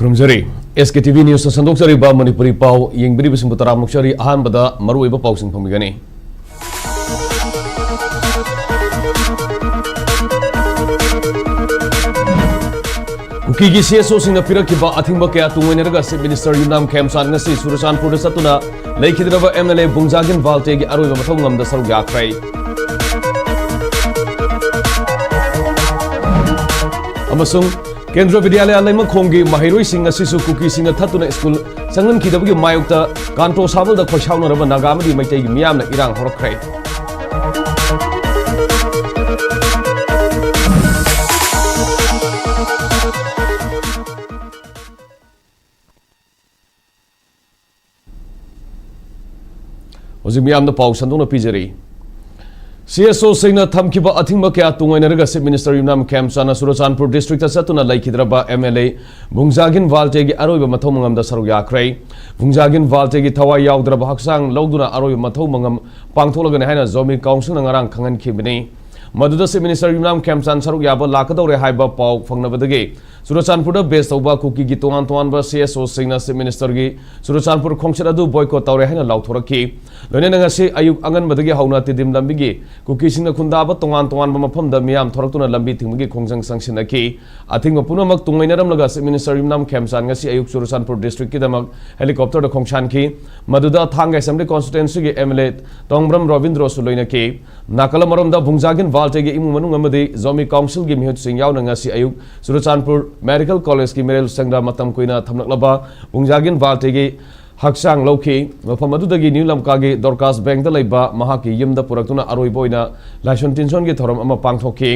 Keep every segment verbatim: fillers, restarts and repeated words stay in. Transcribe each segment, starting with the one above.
ꯈꯨꯔꯨꯝꯖꯔꯤ꯫ ꯑꯦꯁ ꯀꯦ T V ꯅ꯭ꯌꯨꯁꯇ ꯁꯟꯗꯣꯛꯆꯔꯤꯕ Manipuri ꯄꯥꯎ ꯌꯦꯡꯕꯤꯔꯤꯕꯁꯤꯡꯕꯨ ꯇꯔꯥꯝꯅ ꯑꯣꯛꯆꯔꯤ꯫ ꯑꯍꯥꯟꯕꯗ ꯃꯔꯨꯑꯣꯏꯕ ꯄꯥꯎꯁꯤꯡ ꯐꯪꯕꯤꯒꯅꯤ꯫ ꯀꯨꯀꯤꯒꯤ ꯁꯤ ꯑꯦꯁ ꯑꯣꯁꯤꯡꯅ ꯄꯤꯔꯛꯈꯤꯕ ꯑꯊꯤꯡꯕ ꯀꯌꯥ ꯇꯨꯡꯑꯣꯏꯅꯔꯒ ꯆꯤꯐ ꯃꯤꯅꯤꯁꯇꯔ ꯌꯨꯝꯅꯥꯝ ꯈꯦꯝꯆꯥꯟ ꯉꯁꯤ ꯆꯨꯔꯆꯥꯟꯄꯨꯔꯗ ꯆꯠꯇꯨꯅ ꯂꯩꯈꯤꯗ꯭ꯔꯕ ꯑꯦꯝ ꯑꯦꯜ ꯑꯦ ꯕꯨꯡꯖꯥꯒꯤꯟ ꯚꯥꯜꯇꯦꯒꯤ ꯑꯔꯣꯏꯕ ꯃꯊꯧ ꯃꯉꯝꯗ ꯁꯔꯨꯛ ꯌꯥꯈ꯭ꯔꯦ꯫ ꯑꯃꯁꯨꯡ ꯀꯦꯟꯗ꯭ꯔ ꯕꯤꯗ꯭ꯌꯥꯂꯌ ꯂꯩꯃꯈꯣꯡꯒꯤ ꯃꯍꯩꯔꯣꯏꯁꯤꯡ ꯑꯁꯤꯁꯨ ꯀꯨꯀꯤꯁꯤꯡꯅ ꯊꯠꯇꯨꯅ ꯁ꯭ꯀꯨꯜ ꯆꯪꯍꯟꯈꯤꯗꯕꯒꯤ ꯃꯥꯌꯣꯛꯇ ꯀꯥꯟꯇꯣ ꯁꯥꯕꯜꯗ ꯈꯣꯏꯁꯥꯎꯅꯔꯕ ꯅꯥꯒꯥ ꯑꯃꯗꯤ ꯃꯩꯇꯩꯒꯤ ꯃꯤꯌꯥꯝꯅ ꯏꯔꯥꯡ ꯍꯧꯔꯛꯈ꯭ꯔꯦ꯫ ꯍꯧꯖꯤꯛ ꯃꯤꯌꯥꯝꯗ ꯄꯥꯎ ꯁꯟꯗꯣꯛꯅ ꯄꯤꯖꯔꯤ꯫ ꯁꯤ ꯑꯦꯁ ꯑꯣꯁꯤꯡꯅ ꯊꯝꯈꯤꯕ ꯑꯊꯤꯡꯕ ꯀꯌꯥ ꯇꯨꯡꯑꯣꯏꯅꯔꯒ ꯆꯤꯐ ꯃꯤꯅꯤꯁꯇꯔ ꯌꯨꯝꯅꯥꯝ ꯈꯦꯝꯆꯥꯟꯅ ꯆꯨꯔꯆꯥꯟꯄꯨꯔ ꯗꯤꯁꯇ꯭ꯔꯤꯛꯇ ꯆꯠꯇꯨꯅ ꯂꯩꯈꯤꯗ꯭ꯔꯕ ꯑꯦꯝ ꯑꯦꯜ ꯑꯦ ꯚꯨꯡꯖꯥꯒꯤꯟ ꯚꯥꯜꯇꯦꯒꯤ ꯑꯔꯣꯏꯕ ꯃꯊꯧ ꯃꯉꯝꯗ ꯁꯔꯨꯛ ꯌꯥꯈ꯭ꯔꯦ꯫ ꯚꯨꯡꯖꯥꯒꯤꯟ ꯚꯥꯜꯇꯦꯒꯤ ꯊꯋꯥꯏ ꯌꯥꯎꯗ꯭ꯔꯕ ꯍꯛꯆꯥꯡ ꯂꯧꯗꯨꯅ ꯑꯔꯣꯏꯕ ꯃꯊꯧ ꯃꯉꯝ ꯄꯥꯡꯊꯣꯛꯂꯒꯅꯤ ꯍꯥꯏꯅ ꯖꯣꯃꯤ ꯀꯥꯎꯟꯁꯤꯜꯅ ꯉꯔꯥꯡ ꯈꯪꯍꯟꯈꯤꯕꯅꯤ꯫ ꯃꯗꯨꯗ ꯆꯤꯐ ꯃꯤꯅꯤꯁꯇꯔ ꯌꯨꯝꯅꯥꯝ ꯈꯦꯝꯆꯥꯟ ꯁꯔꯨꯛ ꯌꯥꯕ ꯂꯥꯛꯀꯗꯧꯔꯦ ꯍꯥꯏꯕ ꯄꯥꯎ ꯐꯪꯅꯕꯗꯒꯤ ꯆꯨꯔꯆꯥꯟꯄꯨꯔꯗ ꯕꯦꯁ ꯇꯧꯕ ꯀꯨꯀꯤꯒꯤ ꯇꯣꯉꯥꯟ ꯇꯣꯉꯥꯟꯕ ꯁꯤ ꯑꯦꯁ ꯑꯣꯁꯤꯡꯅ ꯆꯤꯐ ꯃꯤꯅꯤꯁꯇꯔꯒꯤ ꯆꯨꯔꯆꯥꯟꯄꯨꯔ ꯈꯣꯡꯆꯠ ꯑꯗꯨ ꯕꯣꯏꯀꯣꯠ ꯇꯧꯔꯦ ꯍꯥꯏꯅ ꯂꯥꯎꯊꯣꯔꯛꯈꯤ꯫ ꯂꯣꯏꯅꯅ ꯉꯁꯤ ꯑꯌꯨꯛ ꯑꯉꯟꯕꯗꯒꯤ ꯍꯧꯅ ꯇꯤꯗꯤꯝ ꯂꯝꯕꯤꯒꯤ ꯀꯨꯀꯤꯁꯤꯡꯅ ꯈꯨꯟꯗꯥꯕ ꯇꯣꯉꯥꯟ ꯇꯣꯉꯥꯟꯕ ꯃꯐꯝꯗ ꯃꯤꯌꯥꯝ ꯊꯣꯔꯛꯇꯨꯅ ꯂꯝꯕꯤ ꯊꯤꯡꯕꯒꯤ ꯈꯣꯡꯖꯪ ꯆꯪꯁꯤꯟꯅꯈꯤ꯫ ꯑꯊꯤꯡꯕ ꯄꯨꯝꯅꯃꯛ ꯇꯨꯡꯑꯣꯏꯅꯔꯝꯂꯒ ꯆꯤꯐ ꯃꯤꯅꯤꯁꯇꯔ ꯌꯨꯝꯅꯥꯝ ꯈꯦꯝꯆꯥꯟ ꯉꯁꯤ ꯑꯌꯨꯛ ꯆꯨꯔꯆꯥꯟꯄꯨꯔ ꯗꯤꯁꯇ꯭ꯔꯤꯛꯀꯤꯗꯃꯛ ꯍꯦꯂꯤꯀꯣꯞꯇꯔꯗ ꯈꯣꯡꯁꯥꯟꯈꯤ꯫ ꯃꯗꯨꯗ ꯊꯥꯡꯒ ꯑꯦꯁꯦꯝꯕ꯭ꯂꯤ ꯀꯣꯟꯁꯇꯤꯇ꯭ꯋꯦꯟꯁꯤꯒꯤ ꯑꯦꯝ ꯑꯦꯜ ꯑꯦ ꯇꯣꯡꯕ꯭ꯔꯝ ꯔꯣꯕꯤꯟꯗ꯭ꯔꯣꯁꯨ ꯂꯣꯏꯅꯈꯤ꯫ ꯅꯥꯀꯜ ꯑꯃꯔꯣꯝꯗ ꯚꯨꯡꯖꯥꯒꯤꯟ ꯚꯥꯜꯇꯦꯒꯤ ꯏꯃꯨꯡ ꯃꯅꯨꯡ ꯑꯃꯗꯤ ꯖꯣꯃꯤ ꯀꯥꯎꯟꯁꯤꯜꯒꯤ ꯃꯤꯍꯨꯠꯁꯤꯡ ꯌꯥꯎꯅ ꯉꯁꯤ ꯑꯌꯨꯛ ꯆꯨꯔꯆꯥꯟꯄꯨꯔ ꯃꯦꯗꯤꯀꯦꯜ ꯀꯣꯂꯦꯖꯀꯤ ꯃꯤꯔꯦꯜꯁꯪꯗ ꯃꯇꯝ ꯀꯨꯏꯅ ꯊꯝꯂꯛꯂꯕ ꯚꯨꯡꯖꯥꯒꯤꯟ ꯚꯥꯜꯇꯦꯒꯤ ꯍꯛꯆꯥꯡ ꯂꯧꯈꯤ꯫ ꯃꯐꯝ ꯑꯗꯨꯗꯒꯤ ꯅ꯭ꯌꯨ ꯂꯝꯀꯥꯒꯤ ꯗꯣꯔꯀꯥꯁ ꯕꯦꯡꯗ ꯂꯩꯕ ꯃꯍꯥꯛꯀꯤ ꯌꯨꯝꯗ ꯄꯨꯔꯛꯇꯨꯅ ꯑꯔꯣꯏꯕ ꯑꯣꯏꯅ ꯂꯥꯏꯁꯣꯟ ꯇꯤꯟꯁꯣꯟꯒꯤ ꯊꯧꯔꯝ ꯑꯃ ꯄꯥꯡꯊꯣꯛꯈꯤ꯫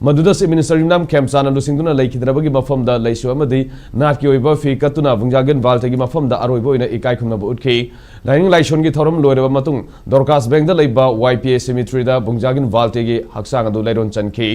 ꯃꯗꯨꯗ ꯆꯤꯐ ꯃꯤꯅꯤꯁꯇꯔ ꯌꯨꯝꯅꯥꯝ ꯈꯦꯝꯆꯥꯟꯅ ꯂꯨꯆꯤꯡꯗꯨꯅ ꯂꯩꯈꯤꯗ꯭ꯔꯕꯒꯤ ꯃꯐꯝꯗ ꯂꯩꯁꯨ ꯑꯃꯗꯤ ꯅꯥꯠꯀꯤ ꯑꯣꯏꯕ ꯐꯤ ꯀꯠꯇꯨꯅ ꯚꯨꯡꯖꯥꯒꯤꯟ ꯚꯥꯜꯇꯦꯒꯤ ꯃꯐꯝꯗ ꯑꯔꯣꯏꯕ ꯑꯣꯏꯅ ꯏꯀꯥꯏ ꯈꯨꯝꯅꯕ ꯎꯠꯈꯤ꯫ ꯂꯥꯏꯅꯤꯡ ꯂꯥꯏꯁꯣꯟꯒꯤ ꯊꯧꯔꯝ ꯂꯣꯏꯔꯕ ꯃꯇꯨꯡ ꯗꯣꯔꯀꯥꯁ ꯕꯦꯡꯗ ꯂꯩꯕ ꯋꯥꯏ ꯄꯤ ꯑꯦ ꯁꯤꯃꯤꯇ꯭ꯔꯤꯗ ꯚꯨꯡꯖꯥꯒꯤꯟ ꯚꯥꯜꯇꯦꯒꯤ ꯍꯛꯆꯥꯡ ꯑꯗꯨ ꯂꯩꯔꯣꯟ ꯆꯟꯈꯤ꯫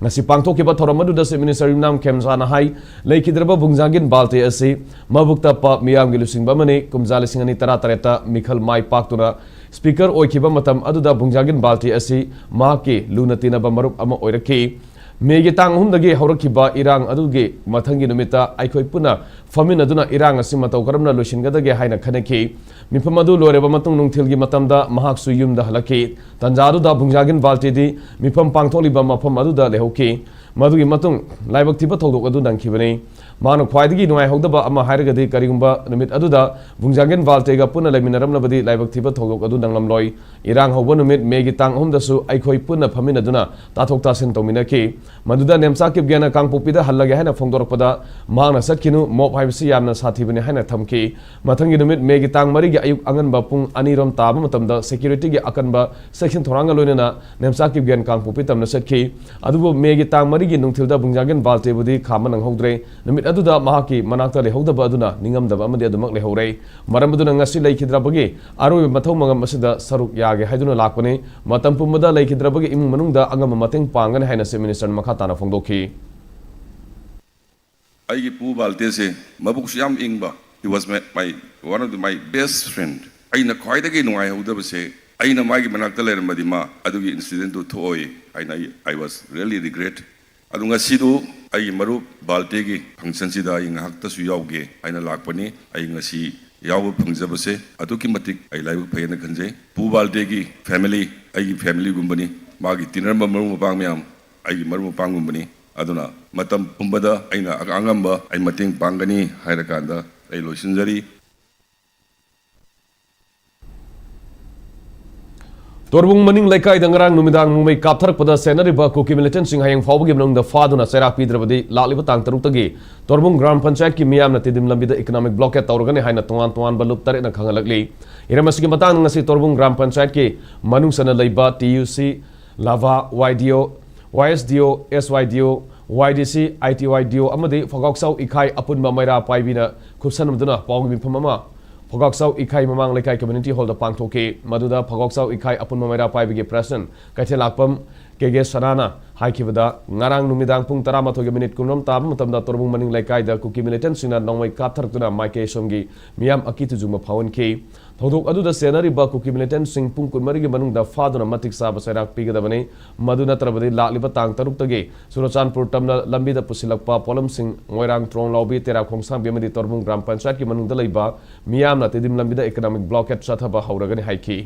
ꯉꯁꯤ ꯄꯥꯡꯊꯣꯛꯈꯤꯕ ꯊꯧꯔꯝ ꯑꯗꯨꯗ Chief Minister ꯌꯨꯝꯅꯥꯝ ꯈꯦꯝꯆꯥꯅ ꯍꯥꯏ, ꯂꯩꯈꯤꯗ꯭ꯔꯕ ꯚꯨꯡꯖꯥꯡꯒꯤꯟ ꯕꯥꯜꯇꯦ ꯑꯁꯤ ꯃꯕꯨꯛ ꯇꯞꯄ ꯃꯤꯌꯥꯝꯒꯤ ꯂꯨꯆꯤꯡꯕ ꯑꯃꯅꯤ꯫ ꯀꯨꯝꯖꯥ ꯂꯤꯁꯤꯡ ꯑꯅꯤ ꯇꯔꯥ ꯇꯔꯦꯠꯇ ꯃꯤꯈꯜ ꯃꯥꯏ ꯄꯥꯛꯇꯨꯅ Speaker ꯑꯣꯏꯈꯤꯕ ꯃꯇꯝ ꯑꯗꯨꯗ ꯚꯨꯡꯖꯥꯡꯒꯤꯟ ꯕꯥꯜꯇꯦ ꯑꯁꯤ ꯃꯍꯥꯛꯀꯤ ꯂꯨꯅ ꯇꯤꯟꯅꯕ ꯃꯔꯨꯞ ꯑꯃ ꯑꯣꯏꯔꯛꯈꯤ꯫ ꯃꯦꯒꯤ ꯇꯥꯡ ꯑꯍꯨꯝꯗꯒꯤ ꯍꯧꯔꯛꯈꯤꯕ ꯏꯔꯥꯡ ꯑꯗꯨꯒꯤ ꯃꯊꯪꯒꯤ ꯅꯨꯃꯤꯠꯇ ꯑꯩꯈꯣꯏ ꯄꯨꯟꯅ ꯐꯝꯃꯤꯟꯅꯗꯨꯅ ꯏꯔꯥꯡ ꯑꯁꯤ ꯃꯇꯧ ꯀꯔꯝꯅ ꯂꯣꯏꯁꯤꯟꯒꯗꯒꯦ ꯍꯥꯏꯅ ꯈꯟꯅꯈꯤ꯫ ꯃꯤꯐꯝ ꯑꯗꯨ ꯂꯣꯏꯔꯕ ꯃꯇꯨꯡ ꯅꯨꯡꯊꯤꯜꯒꯤ ꯃꯇꯝꯗ ꯃꯍꯥꯛꯁꯨ ꯌꯨꯝꯗ ꯍꯜꯂꯛꯈꯤ꯫ ꯇꯥꯟꯖꯥ ꯑꯗꯨꯗ ꯚꯨꯡꯖꯥꯒꯤꯟ ꯕꯥꯜꯇꯦꯗꯤ ꯃꯤꯐꯝ ꯄꯥꯡꯊꯣꯛꯂꯤꯕ ꯃꯐꯝ ꯑꯗꯨꯗ ꯂꯩꯍꯧꯈꯤ꯫ ꯃꯗꯨꯒꯤ ꯃꯇꯨꯡ ꯂꯥꯏꯕꯛ ꯊꯤꯕ ꯊꯧꯗꯣꯛ ꯑꯗꯨ ꯅꯪꯈꯤꯕꯅꯤ꯫ ꯃꯍꯥꯛꯅ ꯈ꯭ꯋꯥꯏꯗꯒꯤ ꯅꯨꯡꯉꯥꯏꯍꯧꯗꯕ ꯑꯃ ꯍꯥꯏꯔꯒꯗꯤ ꯀꯔꯤꯒꯨꯝꯕ ꯅꯨꯃꯤꯠ ꯑꯗꯨꯗ ꯚꯨꯡꯖꯥꯒꯤꯟ ꯕꯥꯜꯇꯦꯒ ꯄꯨꯟꯅ ꯂꯩꯃꯤꯟꯅꯔꯝꯂꯕꯗꯤ ꯂꯥꯏꯕꯛ ꯊꯤꯕ ꯊꯧꯗꯣꯛ ꯑꯗꯨ ꯅꯪꯂꯝꯂꯣꯏ꯫ ꯏꯔꯥꯡ ꯍꯧꯕ ꯅꯨꯃꯤꯠ ꯃꯦꯒꯤ ꯇꯥꯡ ꯑꯍꯨꯝꯗꯁꯨ ꯑꯩꯈꯣꯏ ꯄꯨꯟꯅ ꯐꯝꯃꯤꯟꯅꯗꯨꯅ ꯇꯥꯊꯣꯛ ꯇꯥꯁꯤꯟ ꯇꯧꯃꯤꯟꯅꯈꯤ꯫ ꯃꯗꯨꯗ ꯅꯦꯝꯆꯥ ꯀꯤꯞꯒꯦꯟꯅ ꯀꯥꯡꯄꯣꯛꯄꯤꯗ ꯍꯜꯂꯒꯦ ꯍꯥꯏꯅ ꯐꯣꯡꯗꯣꯔꯛꯄꯗ ꯃꯍꯥꯛꯅ ꯆꯠꯈꯤꯅꯨ, ꯃꯣꯞ ꯍꯥꯏꯕꯁꯤ ꯌꯥꯝꯅ ꯁꯥꯊꯤꯕꯅꯤ ꯍꯥꯏꯅ ꯊꯝꯈꯤ꯫ ꯃꯊꯪꯒꯤ ꯅꯨꯃꯤꯠ ꯃꯦꯒꯤ ꯇꯥꯡ ꯃꯔꯤꯒꯤ ꯑꯌꯨꯛ ꯑꯉꯟꯕ ꯄꯨꯡ ꯑꯅꯤꯔꯣꯝ ꯇꯥꯕ ꯃꯇꯝꯗ securityꯒꯤ ꯑꯀꯟꯕ section ꯊꯧꯔꯥꯡꯒ ꯂꯣꯏꯅꯅ ꯅꯦꯝꯆꯥ ꯀꯤꯞꯒꯦꯟ ꯀꯥꯡꯄꯣꯛꯄꯤ ꯇꯝꯅ ꯆꯠꯈꯤ꯫ ꯑꯗꯨꯕꯨ ꯃꯦꯒꯤ ꯇꯥꯡ ꯃꯔꯤꯒꯤ ꯅꯨꯡꯊꯤꯜꯗ ꯚꯨꯡꯖꯥꯒꯤꯟ ꯕꯥꯜꯇꯦꯕꯨꯗꯤ ꯈꯥꯝꯕ ꯅꯪꯍꯧꯗ꯭ꯔꯦ꯫ ꯅꯨꯃꯤꯠ ꯑꯗꯨꯗ ꯃꯍꯥꯛꯀꯤ ꯃꯅꯥꯛꯇ ꯂꯩꯍꯧꯗꯕ ꯑꯗꯨꯅ ꯅꯤꯡꯉꯝꯗꯕ ꯑꯃꯗꯤ ꯑꯗꯨꯃꯛ ꯂꯩꯍꯧꯔꯦ꯫ ꯃꯔꯝ ꯑꯗꯨꯅ ꯉꯁꯤ ꯂꯩꯈꯤꯗ꯭ꯔꯕꯒꯤ ꯑꯔꯣꯏꯕ ꯃꯊꯧ ꯃꯉꯝ ꯑꯁꯤꯗ ꯁꯔꯨꯛ ꯌꯥꯒꯦ ꯍꯥꯏꯗꯨꯅ ꯂꯥꯛꯄꯅꯤ꯫ ꯃꯇꯝ ꯄꯨꯝꯕꯗ ꯂꯩꯈꯤꯗ꯭ꯔꯕꯒꯤ ꯏꯃꯨꯡ ꯃꯅꯨꯡꯗ ꯑꯉꯝꯕ ꯃꯇꯦꯡ ꯄꯥꯡꯒꯅꯤ ꯍꯥꯏꯅ Chief Ministerꯅ ꯃꯈꯥ ꯇꯥꯅ ꯐꯣꯡꯗꯣꯛꯈꯤ꯫ ꯑꯩꯒꯤ ꯄꯨ ꯕꯥꯜꯇꯦꯁꯦ ꯃꯕꯨꯛꯁꯨ ꯌꯥꯝ ꯏꯪꯕ, he was my, my, one of the, my best friend. ꯑꯩꯅ ꯈ꯭ꯋꯥꯏꯗꯒꯤ ꯅꯨꯡꯉꯥꯏꯍꯧꯗꯕꯁꯦ, ꯑꯩꯅ ꯃꯥꯒꯤ ꯃꯅꯥꯛꯇ ꯂꯩꯔꯝꯃꯗꯤ ꯃꯥ ꯑꯗꯨꯒꯤ incidentꯗꯨ ꯊꯣꯛꯑꯣꯏ ꯍꯥꯏꯅ ꯑꯩ, I was really regret. ꯑꯗꯨ ꯉꯁꯤꯗꯨ ꯑꯩꯒꯤ ꯃꯔꯨꯞ ꯕꯥꯜꯇꯦꯒꯤ functionꯁꯤꯗ ꯑꯩ ꯉꯥꯏꯍꯥꯛꯇꯁꯨ ꯌꯥꯎꯒꯦ ꯍꯥꯏꯅ ꯂꯥꯛꯄꯅꯤ꯫ ꯑꯩ ꯉꯁꯤ ꯌꯥꯎꯕ ꯐꯪꯖꯕꯁꯦ ꯑꯗꯨꯛꯀꯤ ꯃꯇꯤꯛ ꯑꯩ ꯂꯥꯏꯕꯛ ꯐꯩ ꯍꯥꯏꯅ ꯈꯟꯖꯩ꯫ ꯄꯨ ꯕꯥꯜꯇꯦꯒꯤ family ꯑꯩꯒꯤ familyꯒꯨꯝꯕꯅꯤ꯫ ꯃꯥꯒꯤ ꯇꯤꯟꯅꯔꯝꯕ ꯃꯔꯨꯞ ꯃꯄꯥꯡ ꯃꯌꯥꯝ ꯑꯩꯒꯤ ꯃꯔꯨꯞ ꯃꯄꯥꯡꯒꯨꯝꯕꯅꯤ꯫ ꯑꯗꯨꯅ ꯃꯇꯝ ꯄꯨꯝꯕꯗ ꯑꯩꯅ ꯑꯉꯝꯕ ꯑꯩ ꯃꯇꯦꯡ ꯄꯥꯡꯒꯅꯤ ꯍꯥꯏꯔꯀꯥꯟꯗ ꯑꯩ ꯂꯣꯏꯁꯤꯟꯖꯔꯤ꯫ ꯇꯣꯔꯕꯨꯡ ꯃꯅꯤꯡ ꯂꯩꯀꯥꯏꯗ ꯉꯔꯥꯡ ꯅꯨꯃꯤꯗꯥꯡ ꯅꯣꯡꯃꯩ ꯀꯥꯞꯊꯔꯛꯄꯗ ꯆꯦꯟꯅꯔꯤꯕ ꯀꯨꯀꯤ militantꯁꯤꯡ ꯍꯌꯦꯡ ꯐꯥꯎꯕꯒꯤ ꯃꯅꯨꯡꯗ ꯐꯥꯗꯨꯅ ꯆꯩꯔꯥꯛ ꯄꯤꯗ꯭ꯔꯕꯗꯤ ꯂꯥꯛꯂꯤꯕ ꯇꯥꯡ ꯇꯔꯨꯛꯇꯒꯤ ꯇꯣꯔꯕꯨꯡ ꯒ꯭ꯔꯥꯝ ꯄꯟꯆꯥꯌꯠꯀꯤ ꯃꯤꯌꯥꯝꯅ ꯇꯤꯗꯤꯝ ꯂꯝꯕꯤꯗ economic blockade ꯇꯧꯔꯒꯅꯤ ꯍꯥꯏꯅ ꯇꯣꯉꯥꯟ ꯇꯣꯉꯥꯟꯕ ꯂꯨꯞ ꯇꯔꯦꯠꯅ ꯈꯪꯍꯜꯂꯛꯂꯤ꯫ ꯍꯤꯔꯝ ꯑꯁꯤꯒꯤ ꯃꯇꯥꯡꯗ ꯉꯁꯤ ꯇꯣꯔꯕꯨꯡ ꯒ꯭ꯔꯥꯝ ꯄꯟꯆꯥꯌꯠꯀꯤ ꯃꯅꯨꯡ ꯆꯟꯅ ꯂꯩꯕ TUC, Lava, YDO, YSDO, SYDO, YDC, ITYDO ꯑꯃꯗꯤ ꯐꯒꯥꯎꯆꯥꯎ ꯏꯈꯥꯏ ꯑꯄꯨꯟꯕ ꯃꯩꯔꯥ ꯄꯥꯏꯕꯤꯅ ꯈꯨꯠꯁꯝꯅꯗꯨꯅ ꯄꯥꯎꯒꯤ ꯃꯤꯐꯝ ꯑꯃ ꯐꯒꯥꯎꯆꯥꯎ ꯏꯈꯥꯏ ꯃꯃꯥꯡ ꯂꯩꯀꯥꯏ community hallꯗ ꯄꯥꯡꯊꯣꯛꯈꯤ꯫ ꯃꯗꯨꯗ ꯐꯒꯥꯎꯆꯥꯎ ꯏꯈꯥꯏ ꯑꯄꯨꯟꯕ ꯃꯩꯔꯥ ꯄꯥꯏꯕꯒꯤ president ꯀꯩꯊꯦꯜꯂꯥꯛꯄꯝ ꯀꯦ ꯀꯦ ꯁꯅꯥꯅ ꯍꯥꯏꯈꯤꯕꯗ, ꯉꯔꯥꯡ ꯅꯨꯃꯤꯗꯥꯡ ꯄꯨꯡ ꯇꯔꯥꯃꯥꯊꯣꯏꯒ ꯃꯤꯅꯤꯠ ꯀꯨꯟꯔꯣꯝ ꯇꯥꯕ ꯃꯇꯝꯗ ꯇꯣꯔꯕꯨꯡ ꯃꯅꯤꯡ ꯂꯩꯀꯥꯏꯗ ꯀꯨꯀꯤ ꯃꯤꯂꯤꯇꯦꯟꯠꯁꯤꯡꯅ ꯅꯣꯡꯃꯩ ꯀꯥꯞꯊꯔꯛꯇꯨꯅ ꯃꯥꯏꯀꯩ ꯑꯁꯣꯝꯒꯤ ꯃꯤꯌꯥꯝ ꯑꯀꯤ ꯇꯨꯖꯨꯡꯕ ꯐꯥꯎꯍꯟꯈꯤ꯫ ꯊꯧꯗꯣꯛ ꯑꯗꯨꯗ ꯆꯦꯟꯅꯔꯤꯕ ꯀꯨꯀꯤ ꯃꯤꯂꯤꯇꯦꯟꯠꯁꯤꯡ ꯄꯨꯡ ꯀꯨꯟꯃꯔꯤꯒꯤ ꯃꯅꯨꯡꯗ ꯐꯥꯗꯨꯅ ꯃꯇꯤꯛ ꯆꯥꯕ ꯆꯩꯔꯥꯛ ꯄꯤꯒꯗꯕꯅꯤ꯫ ꯃꯗꯨ ꯅꯠꯇ꯭ꯔꯕꯗꯤ ꯂꯥꯛꯂꯤꯕ ꯇꯥꯡ ꯇꯔꯨꯛꯇꯒꯤ ꯆꯨꯔꯆꯥꯟꯄꯨꯔ ꯇꯝꯅ ꯂꯝꯕꯤꯗ ꯄꯨꯁꯤꯜꯂꯛꯄ ꯄꯣꯠꯂꯝꯁꯤꯡ ꯃꯣꯏꯔꯥꯡ, ꯇ꯭ꯔꯣꯡꯂꯥꯎꯕꯤ, ꯇꯦꯔꯥ ꯈꯣꯡꯁꯥꯡꯕꯤ ꯑꯃꯗꯤ ꯇꯣꯔꯕꯨꯡ ꯒ꯭ꯔꯥꯝ ꯄꯟꯆꯥꯌꯠꯀꯤ ꯃꯅꯨꯡꯗ ꯂꯩꯕ ꯃꯤꯌꯥꯝꯅ ꯇꯤꯗꯤꯝ ꯂꯝꯕꯤꯗ ꯏꯀꯅꯣꯃꯤꯛ ꯕ꯭ꯂꯣꯀꯦꯠ ꯆꯠꯊꯕ ꯍꯧꯔꯒꯅꯤ ꯍꯥꯏꯈꯤ꯫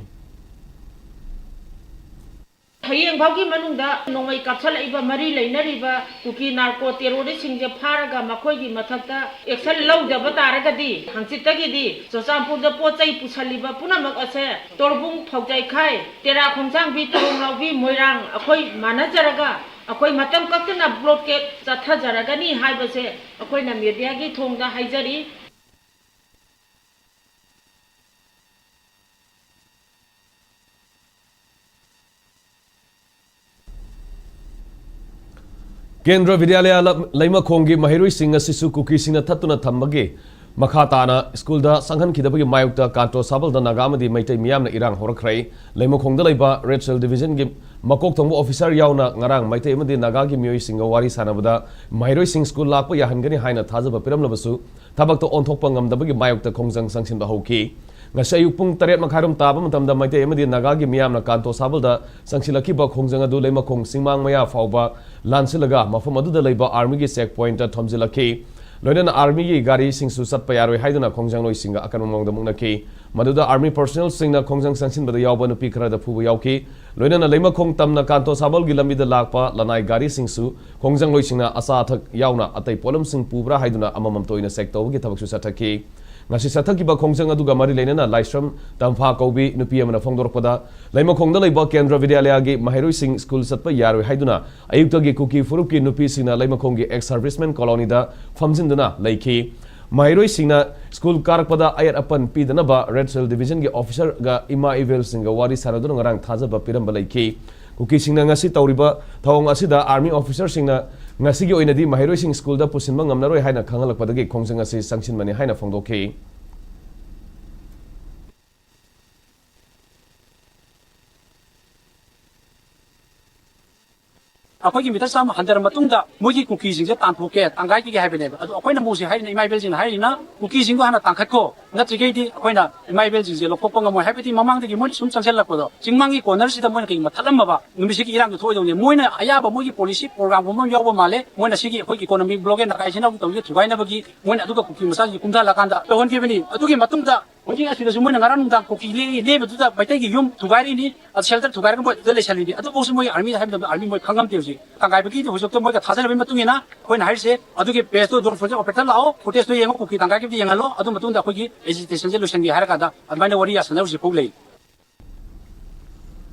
ꯍꯌꯦꯡ ꯐꯥꯎꯒꯤ ꯃꯅꯨꯡꯗ ꯅꯣꯡꯃꯩ ꯀꯥꯞꯁꯤꯜꯂꯛꯏꯕ ꯃꯔꯤ ꯂꯩꯅꯔꯤꯕ ꯀꯨꯀꯤ ꯅꯥꯔꯀꯣ ꯇꯦꯔꯣꯔꯤꯁꯁꯤꯡꯁꯦ ꯐꯥꯔꯒ ꯃꯈꯣꯏꯒꯤ ꯃꯊꯛꯇ ꯑꯦꯛꯁꯟ ꯂꯧꯗꯕ ꯇꯥꯔꯒꯗꯤ ꯍꯪꯆꯤꯠꯇꯒꯤꯗꯤ ꯆꯨꯔꯆꯥꯟꯄꯨꯔꯗ ꯄꯣꯠ ꯆꯩ ꯄꯨꯁꯜꯂꯤꯕ ꯄꯨꯝꯅꯃꯛ ꯑꯁꯦ ꯇꯣꯔꯕꯨꯡ, ꯐꯧꯖꯩꯈꯥꯏ, ꯇꯦꯔꯥ ꯈꯣꯡꯁꯥꯡꯕꯤ, ꯇꯣꯔꯣꯡꯂꯥꯎꯕꯤ, ꯃꯣꯏꯔꯥꯡ ꯑꯩꯈꯣꯏ ꯃꯥꯟꯅꯖꯔꯒ ꯑꯩꯈꯣꯏ ꯃꯇꯝ ꯀꯛꯇꯅ ꯕ꯭ꯂꯣꯀꯦꯠ ꯆꯠꯊꯖꯔꯒꯅꯤ ꯍꯥꯏꯕꯁꯦ ꯑꯩꯈꯣꯏꯅ ꯃꯦꯗꯤꯌꯥꯒꯤ ꯊꯣꯡꯗ ꯍꯥꯏꯖꯔꯤ꯫ ꯀꯦꯟꯗ꯭ꯔ ꯕꯤꯗ꯭ꯌꯥꯂꯌ ꯂ-, ꯂꯩꯃꯈꯣꯡꯒꯤ ꯃꯍꯩꯔꯣꯏꯁꯤꯡ ꯑꯁꯤꯁꯨ ꯀꯨꯀꯤꯁꯤꯡꯅ ꯊꯠꯇꯨꯅ ꯊꯝꯕꯒꯤ ꯃꯈꯥ ꯇꯥꯅ ꯁ꯭ꯀꯨꯜꯗ ꯆꯪꯍꯟꯈꯤꯗꯕꯒꯤ ꯃꯥꯌꯣꯛꯇ ꯀꯥꯟꯇꯣ ꯁꯥꯕꯜꯗ ꯅꯥꯒꯥ ꯑꯃꯗꯤ ꯃꯩꯇꯩ ꯃꯤꯌꯥꯝꯅ ꯏꯔꯥꯡ ꯍꯧꯔꯛꯈ꯭ꯔꯦ꯫ ꯂꯩꯃꯈꯣꯡꯗ ꯂꯩꯕ ꯔꯦꯗ ꯁꯦꯜ ꯗꯤꯕꯤꯖꯟꯒꯤ ꯃꯀꯣꯛ ꯊꯣꯡꯕ ꯑꯣꯐꯤꯁꯥꯔ ꯌꯥꯎꯅ ꯉꯔꯥꯡ ꯃꯩꯇꯩ ꯑꯃꯗꯤ ꯅꯥꯒꯥꯒꯤ ꯃꯤꯑꯣꯏꯁꯤꯡꯒ ꯋꯥꯔꯤ ꯁꯥꯟꯅꯕꯗ ꯃꯍꯩꯔꯣꯏꯁꯤꯡ ꯁ꯭ꯀꯨꯜ ꯂꯥꯛꯄ ꯌꯥꯍꯟꯒꯅꯤ ꯍꯥꯏꯅ ꯊꯥꯖꯕ ꯄꯤꯔꯝꯂꯕꯁꯨ ꯊꯕꯛꯇ ꯑꯣꯟꯊꯣꯛꯄ ꯉꯝꯗꯕꯒꯤ ꯃꯥꯌꯣꯛꯇ ꯈꯣꯡꯖꯪ ꯆꯪꯁꯤꯟꯕ ꯍꯧꯈꯤ꯫ ꯉꯁꯤ ꯑꯌꯨꯛ ꯄꯨꯡ ꯇꯔꯦꯠ ꯃꯈꯥꯏꯔꯣꯝ ꯇꯥꯕ ꯃꯇꯝꯗ ꯃꯩꯇꯩ ꯑꯃꯗꯤ ꯅꯥꯒꯥꯒꯤ ꯃꯤꯌꯥꯝꯅ ꯀꯥꯟꯇꯣ ꯁꯥꯕꯜꯗ ꯆꯪꯁꯤꯜꯂꯛꯈꯤꯕ ꯈꯣꯡꯖꯪ ꯑꯗꯨ ꯂꯩꯃꯈꯣꯡ ꯆꯤꯡꯃꯥꯡ ꯃꯌꯥ ꯐꯥꯎꯕ ꯂꯥꯟꯁꯤꯜꯂꯒ ꯃꯐꯝ ꯑꯗꯨꯗ ꯂꯩꯕ ꯑꯥꯔꯃꯤꯒꯤ ꯆꯦꯛ ꯄꯣꯏꯟꯠꯇ ꯊꯣꯝꯖꯤꯜꯂꯛꯈꯤ꯫ ꯂꯣꯏꯅꯅ ꯑꯥꯔꯃꯤꯒꯤ ꯒꯥꯔꯤꯁꯤꯡꯁꯨ ꯆꯠꯄ ꯌꯥꯔꯣꯏ ꯍꯥꯏꯗꯨꯅ ꯈꯣꯡꯖꯪꯂꯣꯏꯁꯤꯡꯒ ꯑꯀꯟꯕ ꯃꯑꯣꯡꯗ ꯃꯨꯛꯅꯈꯤ꯫ ꯃꯗꯨꯗ ꯑꯥꯔꯃꯤ ꯄꯔꯁꯣꯅꯦꯜꯁꯤꯡꯅ ꯈꯣꯡꯖꯪ ꯆꯪꯁꯤꯟꯕꯗ ꯌꯥꯎꯕ ꯅꯨꯄꯤ ꯈꯔꯗ ꯐꯨꯕ ꯌꯥꯎꯈꯤ꯫ ꯂꯣꯏꯅꯅ ꯂꯩꯃꯈꯣꯡ ꯇꯝꯅ ꯀꯥꯟꯇꯣ ꯁꯥꯕꯜꯒꯤ ꯂꯝꯕꯤꯗ ꯂꯥꯛꯄ ꯂꯅꯥꯏ ꯒꯥꯔꯤꯁꯤꯡꯁꯨ ꯈꯣꯡꯖꯪꯂꯣꯏꯁꯤꯡꯅ ꯑꯆꯥ ꯑꯊꯛ ꯌꯥꯎꯅ ꯑꯇꯩ ꯄꯣꯠꯂꯝꯁꯤꯡ ꯄꯨꯕ꯭ꯔꯥ ꯍꯥꯏꯗꯨꯅ ꯑꯃꯃꯝꯇ ꯑꯣꯏꯅ ꯆꯦꯛ ꯇꯧꯕꯒꯤ ꯊꯕꯛꯁꯨ ꯆꯠꯊꯈꯤ꯫ ꯉꯁꯤ ꯆꯠꯊꯈꯤꯕ ꯈꯣꯡꯖꯪ ꯑꯗꯨꯒ ꯃꯔꯤ ꯂꯩꯅꯅ ꯂꯥꯏꯁ꯭ꯔꯝ ꯇꯝꯐꯥ ꯀꯧꯕꯤ ꯅꯨꯄꯤ ꯑꯃꯅ ꯐꯣꯡꯗꯣꯔꯛꯄꯗ, ꯂꯩꯃꯈꯣꯡꯗ ꯂꯩꯕ ꯀꯦꯟꯗ꯭ꯔ ꯕꯤꯗ꯭ꯌꯥꯂꯌꯒꯤ ꯃꯍꯩꯔꯣꯏꯁꯤꯡ ꯁ꯭ꯀꯨꯜ ꯆꯠꯄ ꯌꯥꯔꯣꯏ ꯍꯥꯏꯗꯨꯅ ꯑꯌꯨꯛꯇꯒꯤ ꯀꯨꯀꯤ ꯐꯨꯔꯨꯞꯀꯤ ꯅꯨꯄꯤꯁꯤꯡꯅ ꯂꯩꯃꯈꯣꯡꯒꯤ ꯑꯦꯛꯁ ꯁꯔꯚꯤꯁꯃꯦꯟ ꯀꯣꯂꯣꯅꯤꯗ ꯐꯝꯖꯤꯟꯗꯨꯅ ꯂꯩꯈꯤ꯫ ꯃꯍꯩꯔꯣꯏꯁꯤꯡꯅ ꯁ꯭ꯀꯨꯜ ꯀꯥꯔꯛꯄꯗ ꯑꯌꯦꯠ ꯑꯄꯟ ꯄꯤꯗꯅꯕ ꯔꯦꯗ ꯁꯦꯜ ꯗꯤꯕꯤꯖꯟꯒꯤ ꯑꯣꯐꯤꯁꯔꯒ ꯏꯃꯥ ꯏꯕꯦꯜꯁꯤꯡꯒ ꯋꯥꯔꯤ ꯁꯥꯟꯅꯗꯨꯅ ꯉꯔꯥꯡ ꯊꯥꯖꯕ ꯄꯤꯔꯝꯕ ꯂꯩꯈꯤ꯫ ꯀꯨꯀꯤꯁꯤꯡꯅ ꯉꯁꯤ ꯇꯧꯔꯤꯕ ꯊꯧꯑꯣꯡ ꯑꯁꯤꯗ ꯑꯥꯔꯃꯤ ꯑꯣꯐꯤꯁꯔꯁꯤꯡꯅ ꯉꯁꯤꯒꯤ ꯑꯣꯏꯅꯗꯤ ꯃꯍꯩꯔꯣꯏꯁꯤꯡ ꯁ꯭ꯀꯨꯜꯗ ꯄꯨꯁꯤꯟꯕ ꯉꯝꯂꯔꯣꯏ ꯍꯥꯏꯅ ꯈꯪꯍꯜꯂꯛꯄꯗꯒꯤ ꯈꯣꯡꯖꯪ ꯑꯁꯤ ꯆꯪꯁꯤꯟꯕꯅꯤ ꯍꯥꯏꯅ ꯐꯣꯡꯗꯣꯛꯈꯤ꯫ ꯑꯩꯈꯣꯏꯒꯤ ꯃꯤꯇꯔ ꯆꯥꯝꯃ ꯍꯟꯊꯔ ꯃꯇꯨꯡꯗ ꯃꯣꯏꯒꯤ ꯀꯨꯀꯤꯁꯤꯡꯁꯦ ꯇꯥꯟꯊꯣꯛꯀꯦ, ꯇꯥꯟꯒꯥꯏꯈꯤꯒꯦ ꯍꯥꯏꯕꯅꯦꯕ꯫ ꯑꯗꯣ ꯑꯩꯈꯣꯏꯅ ꯃꯣꯏꯁꯦ ꯍꯥꯏꯔꯤꯅ, ꯏꯃꯥ ꯏꯕꯦꯜꯁꯤꯡꯅ ꯍꯥꯏꯔꯤꯅ, ꯀꯨꯀꯤꯁꯤꯡꯗꯣ ꯍꯥꯟꯅ ꯇꯥꯟꯈꯠꯈꯣ, ꯅꯠꯇ꯭ꯔꯤꯈꯩꯗꯤ ꯑꯩꯈꯣꯏꯅ ꯏꯃꯥ ꯏꯕꯦꯜꯁꯤꯡꯁꯦ ꯂꯧꯊꯣꯛꯄ ꯉꯝꯃꯣꯏ꯫ ꯍꯥꯏꯕꯗꯤ ꯃꯃꯥꯡꯗꯒꯤ ꯃꯣꯏꯅ ꯁꯨꯝ ꯆꯪꯁꯤꯜꯂꯛꯄꯗꯣ, ꯆꯤꯡꯃꯥꯡꯒꯤ ꯀꯣꯔꯅꯔꯁꯤꯗ ꯃꯣꯏꯅ ꯀꯩꯒꯨꯝꯕ ꯊꯠꯂꯝꯃꯕ ꯅꯨꯃꯤꯠꯁꯤꯒꯤ ꯏꯔꯥꯡꯗꯣ ꯊꯣꯛꯑꯣꯏꯗꯧꯅꯦ꯫ ꯃꯣꯏꯅ ꯑꯌꯥꯕ ꯃꯣꯏꯒꯤ ꯄꯣꯂꯤꯁꯤ ꯄ꯭ꯔꯣꯒ꯭ꯔꯥꯝꯒꯨꯝꯕ ꯑꯃ ꯌꯥꯎꯕ ꯃꯥꯜꯂꯦ꯫ ꯃꯣꯏꯅ ꯁꯤꯒꯤ ꯑꯩꯈꯣꯏꯒꯤ ꯏꯀꯣꯅꯣꯃꯤꯛ ꯕ꯭ꯂꯣꯀꯦꯠ ꯅꯀꯥꯏꯁꯤꯅ ꯇꯧꯔꯤꯁꯦ ꯊꯨꯒꯥꯏꯅꯕꯒꯤ, ꯃꯣꯏꯅ ꯑꯗꯨꯒ ꯀꯨꯀꯤ ꯃꯆꯥꯁꯤꯡꯁꯦ ꯀꯨꯝꯊꯍꯜꯂꯀꯥꯟꯗ ꯇꯧꯍꯟꯈꯤꯕꯅꯤ꯫ ꯑꯗꯨꯒꯤ ꯃꯇꯨꯡꯗ ꯍꯧꯖꯤꯛ ꯑꯁꯤꯗꯁꯨ ꯃꯣꯏꯅ ꯉꯔꯥꯡ ꯅꯨꯡꯗꯥꯡ ꯀꯨꯀꯤ ꯂꯦ-, ꯂꯦꯝꯕꯗꯨꯗ ꯃꯩꯇꯩꯒꯤ ꯌꯨꯝ ꯊꯨꯒꯥꯏꯔꯤꯅꯤ, ꯑꯗ ꯁꯦꯜꯇꯔ ꯊꯨꯒꯥꯏꯔꯒ ꯃꯣꯏ ꯑꯗꯨꯗ ꯂꯩꯁꯜꯂꯤꯅꯤ꯫ ꯑꯗꯨꯐꯥꯎꯁꯨ ꯃꯣꯏ ꯑꯥꯔꯃꯤꯗ ꯍꯥꯏꯕ ꯃꯇꯝꯗ ꯑꯥꯔꯃꯤ ꯃꯣꯏ ꯈꯪꯉꯝꯗꯦ꯫ ꯍꯧꯖꯤꯛ ꯇꯥꯟꯒꯥꯏꯕꯒꯤ ꯍꯧꯖꯤꯛꯇ ꯃꯣꯏꯒ ꯊꯥꯖꯅꯕꯒꯤ ꯃꯇꯨꯡ ꯏꯟꯅ ꯑꯩꯈꯣꯏꯅ ꯍꯥꯏꯔꯤꯁꯦ, ꯑꯗꯨꯒꯤ ꯄꯦꯖꯇꯣ ꯗꯣꯔ ꯐꯣꯔꯁ ꯑꯣꯄꯔꯦꯇꯔ ꯂꯥꯛꯑꯣ, ꯐꯨꯇꯦꯖꯇꯣ ꯌꯦꯡꯉꯣ, ꯀꯨꯀꯤ ꯇꯥꯟꯒꯥꯏꯈꯤꯕꯗꯤ ꯌꯦꯡꯍꯜꯂꯣ, ꯑꯗꯨ ꯃꯇꯨꯡꯗ ꯑꯩꯈꯣꯏꯒꯤ ꯑꯦꯖꯤꯇꯦꯁꯟꯁꯦ ꯂꯣꯏꯁꯤꯟꯒꯦ ꯍꯥꯏꯔ ꯀꯥꯟꯗ ꯑꯗꯨꯃꯥꯏꯅ ꯋꯥꯔꯤ ꯌꯥꯁꯟꯅ ꯍꯧꯖꯤꯛ ꯐꯥꯎ ꯂꯩ꯫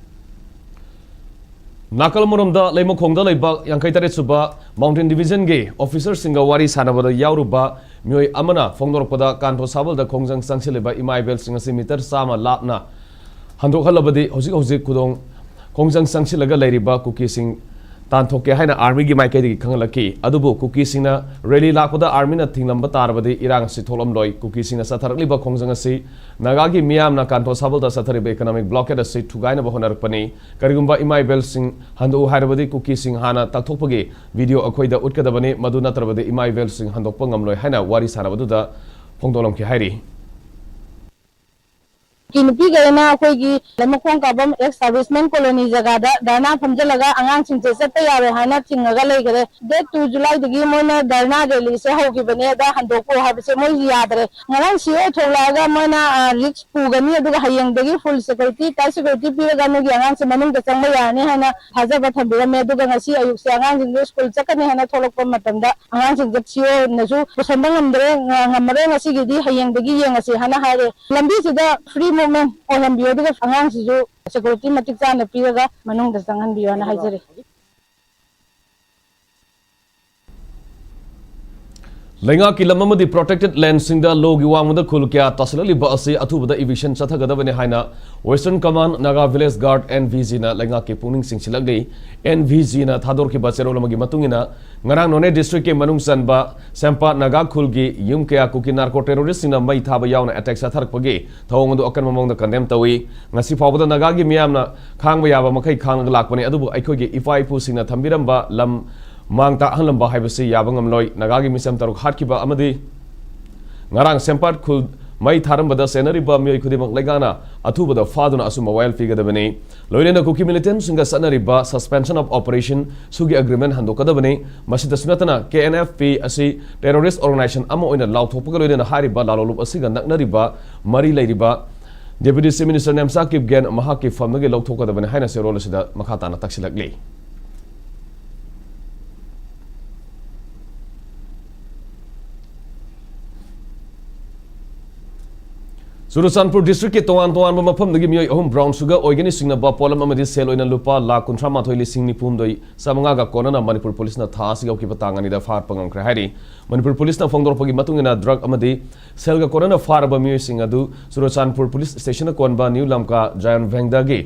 ꯅꯥꯀꯜ ꯑꯃꯔꯣꯝꯗ ꯂꯩꯃꯈꯣꯡꯗ ꯂꯩꯕ ꯌꯥꯡꯈꯩ ꯇꯔꯦꯠ ꯁꯨꯕ ꯃꯥꯎꯟꯇꯦꯟ ꯗꯤꯕꯤꯖꯟꯒꯤ ꯑꯣꯐꯤꯁꯔꯁꯤꯡꯒ ꯋꯥꯔꯤ ꯁꯥꯟꯅꯕꯗ ꯌꯥꯎꯔꯨꯕ ꯃꯤꯑꯣꯏ ꯑꯃꯅ ꯐꯣꯡꯗꯣꯔꯛꯄꯗ, ꯀꯥꯟꯊꯣ ꯁꯥꯕꯜꯗ ꯈꯣꯡꯖꯪ ꯆꯪꯁꯤꯜꯂꯤꯕ ꯏꯃꯥ ꯏꯕꯦꯜꯁꯤꯡ ꯑꯁꯤ ꯃꯤꯇꯔ ꯆꯥꯝꯃ ꯂꯥꯞꯅ ꯍꯟꯗꯣꯛꯍꯜꯂꯕꯗꯤ ꯍꯧꯖꯤꯛ ꯍꯧꯖꯤꯛ ꯈꯨꯗꯣꯡ ꯈꯣꯡꯖꯪ ꯆꯪꯁꯤꯜꯂꯒ ꯂꯩꯔꯤꯕ ꯀꯨꯀꯤꯁꯤꯡ ꯇꯥꯟꯊꯣꯛꯀꯦ ꯍꯥꯏꯅ ꯑꯥꯔꯃꯤꯒꯤ ꯃꯥꯏꯀꯩꯗꯒꯤ ꯈꯪꯍꯜꯂꯛꯈꯤ꯫ ꯑꯗꯨꯕꯨ ꯀꯨꯀꯤꯁꯤꯡꯅ ꯔꯦꯂꯤ ꯂꯥꯛꯄꯗ ꯑꯥꯔꯃꯤꯅ ꯊꯤꯡꯂꯝꯕ ꯇꯥꯔꯕꯗꯤ ꯏꯔꯥꯡ ꯑꯁꯤ ꯊꯣꯛꯂꯝꯂꯣꯏ꯫ ꯀꯨꯀꯤꯁꯤꯡꯅ ꯆꯠꯊꯔꯛꯂꯤꯕ ꯈꯣꯡꯖꯪ ꯑꯁꯤ ꯅꯥꯒꯥꯒꯤ ꯃꯤꯌꯥꯝꯅ ꯀꯥꯟꯊꯣ ꯁꯥꯕꯜꯗ ꯆꯠꯊꯔꯤꯕ ꯏꯀꯣꯅꯣꯃꯤꯛ ꯕ꯭ꯂꯣꯀꯦꯠ ꯑꯁꯤ ꯊꯨꯒꯥꯏꯅꯕ ꯍꯣꯠꯅꯔꯛꯄꯅꯤ꯫ ꯀꯔꯤꯒꯨꯝꯕ ꯏꯃꯥ ꯏꯕꯦꯜꯁꯤꯡ ꯍꯟꯗꯣꯛꯎ ꯍꯥꯏꯔꯕꯗꯤ ꯀꯨꯀꯤꯁꯤꯡ ꯍꯥꯟꯅ ꯇꯥꯛꯊꯣꯛꯄꯒꯤ ꯚꯤꯗꯤꯑꯣ ꯑꯩꯈꯣꯏꯗ ꯎꯠꯀꯗꯕꯅꯤ꯫ ꯃꯗꯨ ꯅꯠꯇ꯭ꯔꯕꯗꯤ ꯏꯃꯥ ꯏꯕꯦꯜꯁꯤꯡ ꯍꯟꯗꯣꯛꯄ ꯉꯝꯂꯣꯏ ꯍꯥꯏꯅ ꯋꯥꯔꯤ ꯁꯥꯟꯅꯕꯗꯨꯗ ꯐꯣꯡꯗꯣꯛꯂꯝꯈꯤ ꯍꯥꯏꯔꯤ꯫ ꯀꯤ ꯅꯨꯄꯤꯈꯩꯅ ꯑꯩꯈꯣꯏꯒꯤ ꯂꯩꯃꯈꯣꯡ ꯀꯥꯐꯝ ꯑꯦꯛꯁ ꯁꯥꯔꯚꯤꯁꯃꯦꯟ ꯀꯣꯂꯣꯅꯤ ꯖꯒꯥꯗ ꯙꯔꯅꯥ ꯐꯝꯖꯤꯜꯂꯒ ꯑꯉꯥꯡꯁꯤꯡꯁꯦ ꯆꯠꯄ ꯌꯥꯔꯣꯏ ꯍꯥꯏꯅ ꯆꯤꯡꯉꯒ ꯂꯩꯈꯔꯦ꯫ ꯗꯦꯠ ꯇꯨ ꯖꯨꯂꯥꯏꯗꯒꯤ ꯃꯣꯏꯅ ꯙꯔꯅꯥ ꯔꯦꯂꯤꯁꯦ ꯍꯧꯈꯤꯕꯅꯦ, ꯑꯗ ꯍꯟꯗꯣꯛꯈꯣ ꯍꯥꯏꯕꯁꯦ ꯃꯣꯏ ꯌꯥꯗ꯭ꯔꯦ꯫ ꯉꯔꯥꯡ ꯁꯤ ꯑꯣ ꯊꯣꯛꯂꯛꯑꯒ ꯃꯣꯏꯅ, ꯑ, ꯔꯤꯛꯁ ꯄꯨꯒꯅꯤ, ꯑꯗꯨꯒ ꯍꯌꯦꯡꯗꯒꯤ ꯐꯨꯜ ꯁꯦꯀ꯭ꯌꯨꯔꯤꯇꯤ, ꯇꯥꯏꯠ ꯁꯦꯀ꯭ꯌꯨꯔꯤꯇꯤ ꯄꯤꯔꯒ ꯅꯣꯏꯒꯤ ꯑꯉꯥꯡꯁꯦ ꯃꯅꯨꯡꯗ ꯆꯪꯕ ꯌꯥꯔꯅꯤ ꯍꯥꯏꯅ ꯊꯥꯖꯕ ꯊꯝꯕꯤꯔꯝꯃꯦ꯫ ꯑꯗꯨꯒ ꯉꯁꯤ ꯑꯌꯨꯛꯁꯦ ꯑꯉꯥꯡꯁꯤꯡꯁꯦ ꯁ꯭ꯀꯨꯜ ꯆꯠꯀꯅꯤ ꯍꯥꯏꯅ ꯊꯣꯛꯂꯛꯄ ꯃꯇꯝꯗ ꯑꯉꯥꯡꯁꯤꯡꯁꯦ ꯁꯤ ꯑꯣꯅꯁꯨ ꯄꯨꯁꯟꯕ ꯉꯝꯗ꯭ꯔꯦ, ꯉ-, ꯉꯝꯃꯔꯣꯏ, ꯉꯁꯤꯒꯤꯗꯤ ꯍꯌꯦꯡꯗꯒꯤ ꯌꯦꯡꯉꯁꯤ ꯍꯥꯏꯅ ꯍꯥꯏꯔꯦ꯫ ꯂꯝꯕꯤꯁꯤꯗ ꯐ꯭ꯔꯤ ꯃꯨꯚꯃꯦꯟ ꯑꯣꯏꯍꯟꯕꯤꯌꯨ, ꯑꯗꯨꯒ ꯑꯉꯥꯡꯁꯤꯁꯨ ꯁꯦꯀ꯭ꯌꯨꯔꯤꯇꯤ ꯃꯇꯤꯛ ꯆꯥꯅ ꯄꯤꯔꯒ ꯃꯅꯨꯡꯗ ꯆꯪꯍꯟꯕꯤꯌꯣꯅ ꯍꯥꯏꯖꯔꯤ꯫ ꯂꯩꯉꯥꯛꯀꯤ ꯂꯝ ꯑꯃꯗꯤ protected landꯁꯤꯡꯗ ꯂꯣꯒꯤ ꯋꯥꯡꯃꯗ ꯈꯨꯜ ꯀꯌꯥ ꯇꯥꯁꯤꯜꯂꯛꯂꯤꯕ ꯑꯁꯤ ꯑꯊꯨꯕꯗ eviction ꯆꯠꯊꯒꯗꯕꯅꯤ ꯍꯥꯏꯅ Western Command Naga Village Guard, N V Gꯅ ꯂꯩꯉꯥꯛꯀꯤ ꯄꯨꯛꯅꯤꯡ ꯆꯤꯡꯁꯤꯜꯂꯛꯂꯤ꯫ N V Gꯅ ꯊꯥꯗꯣꯔꯛꯈꯤꯕ ꯆꯦꯔꯣꯜ ꯑꯃꯒꯤ ꯃꯇꯨꯡ ꯏꯟꯅ, ꯉꯔꯥꯡ ꯅꯣꯅꯦ districtꯀꯤ ꯃꯅꯨꯡ ꯆꯟꯕ ꯁꯦꯝꯄꯥꯠ ꯅꯥꯒꯥ ꯈꯨꯜꯒꯤ ꯌꯨꯝ ꯀꯌꯥ ꯀꯨꯀꯤ narco terroristꯁꯤꯡꯅ ꯃꯩ ꯊꯥꯕ ꯌꯥꯎꯅ attack ꯆꯠꯊꯔꯛꯄꯒꯤ ꯊꯧꯑꯣꯡ ꯑꯗꯨ ꯑꯀꯟꯕ ꯃꯑꯣꯡꯗ condemn ꯇꯧꯏ꯫ ꯉꯁꯤ ꯐꯥꯎꯕꯗ ꯅꯥꯒꯥꯒꯤ ꯃꯤꯌꯥꯝꯅ ꯈꯥꯡꯕ ꯌꯥꯕ ꯃꯈꯩ ꯈꯥꯡꯂꯒ ꯂꯥꯛꯄꯅꯤ, ꯑꯗꯨꯕꯨ ꯑꯩꯈꯣꯏꯒꯤ ꯏꯄꯥ ꯏꯄꯨꯁꯤꯡꯅ ꯊꯝꯕꯤꯔꯝꯕ ꯂꯝ ꯃꯥꯡ ꯇꯥꯛꯍꯜꯂꯝꯕ ꯍꯥꯏꯕꯁꯤ ꯌꯥꯕ ꯉꯝꯂꯣꯏ꯫ ꯅꯥꯒꯥꯒꯤ ꯃꯤꯆꯝ ꯇꯔꯨꯛ ꯍꯥꯠꯈꯤꯕ ꯑꯃꯗꯤ ꯉꯔꯥꯡ ꯁꯦꯝꯄꯥꯠ ꯈꯨꯜ ꯃꯩ ꯊꯥꯔꯝꯕꯗ ꯆꯦꯟꯅꯔꯤꯕ ꯃꯤꯑꯣꯏ ꯈꯨꯗꯤꯡꯃꯛ ꯂꯩꯉꯥꯛꯅ ꯑꯊꯨꯕꯗ ꯐꯥꯗꯨꯅ ꯑꯆꯨꯝꯕ ꯋꯥꯌꯦꯜ ꯄꯤꯒꯗꯕꯅꯤ꯫ ꯂꯣꯏꯅꯅ ꯀꯨꯀꯤ militantꯁꯤꯡꯒ ꯆꯠꯅꯔꯤꯕ suspension of operation ꯁꯨꯒꯤ agreement ꯍꯟꯗꯣꯛꯀꯗꯕꯅꯤ꯫ ꯃꯁꯤꯗꯁꯨ ꯅꯠꯇꯅ, K N F P ꯑꯁꯤ terrorist organization ꯑꯃ ꯑꯣꯏꯅ ꯂꯥꯎꯊꯣꯛꯄꯒ ꯂꯣꯏꯅꯅ ꯍꯥꯏꯔꯤꯕ ꯂꯥꯂꯣꯡꯂꯨꯞ ꯑꯁꯤꯒ ꯅꯛꯅꯔꯤꯕ, ꯃꯔꯤ ꯂꯩꯔꯤꯕ Deputy Chief Minister Nemcha Kipgen ꯃꯍꯥꯛꯀꯤ ꯐꯝꯗꯒꯤ ꯂꯧꯊꯣꯛꯀꯗꯕꯅꯤ ꯍꯥꯏꯅ ꯆꯦꯔꯣꯜ ꯑꯁꯤꯗ ꯃꯈꯥ ꯇꯥꯅ ꯇꯥꯛꯁꯤꯜꯂꯛꯂꯤ꯫ ꯆꯨꯔꯆꯥꯟꯄꯨꯔ districtꯀꯤ ꯇꯣꯉꯥꯟ ꯇꯣꯉꯥꯟꯕ ꯃꯐꯝꯗꯒꯤ ꯃꯤꯑꯣꯏ ꯑꯍꯨꯝ brown sugar ꯑꯣꯏꯒꯅꯤ ꯆꯤꯡꯅꯕ ꯄꯣꯠꯂꯝ ꯑꯃꯗꯤ ꯁꯦꯜ ꯑꯣꯏꯅ ꯂꯨꯄꯥ ꯂꯥꯈ ꯀꯨꯟꯊ꯭ꯔꯥ ꯃꯥꯊꯣꯏ ꯂꯤꯁꯤꯡ ꯅꯤꯐꯨ ꯍꯨꯝꯗꯣꯏ ꯆꯥꯃꯉꯥꯒ ꯀꯣꯟꯅꯅ ꯃꯅꯤꯄꯨꯔ ꯄꯨꯂꯤꯁꯅ ꯊꯥ ꯑꯁꯤꯒꯤ ꯍꯧꯈꯤꯕ ꯇꯥꯡ ꯑꯅꯤꯗ ꯐꯥꯔꯛꯄ ꯉꯝꯈ꯭ꯔꯦ ꯍꯥꯏꯔꯤ꯫ ꯃꯅꯤꯄꯨꯔ ꯄꯨꯂꯤꯁꯅ ꯐꯣꯡꯗꯣꯔꯛꯄꯒꯤ ꯃꯇꯨꯡ ꯏꯟꯅ, drug ꯑꯃꯗꯤ ꯁꯦꯜꯒ ꯀꯣꯟꯅꯅ ꯐꯥꯔꯕ ꯃꯤꯑꯣꯏꯁꯤꯡ ꯑꯗꯨ ꯆꯨꯔꯆꯥꯟꯄꯨꯔ ꯄꯨꯂꯤꯁ stationꯗ ꯀꯣꯟꯕ ꯅ꯭ꯌꯨ ꯂꯝꯀꯥ ꯖꯥꯌꯣꯟ ꯚꯦꯡꯗꯒꯤ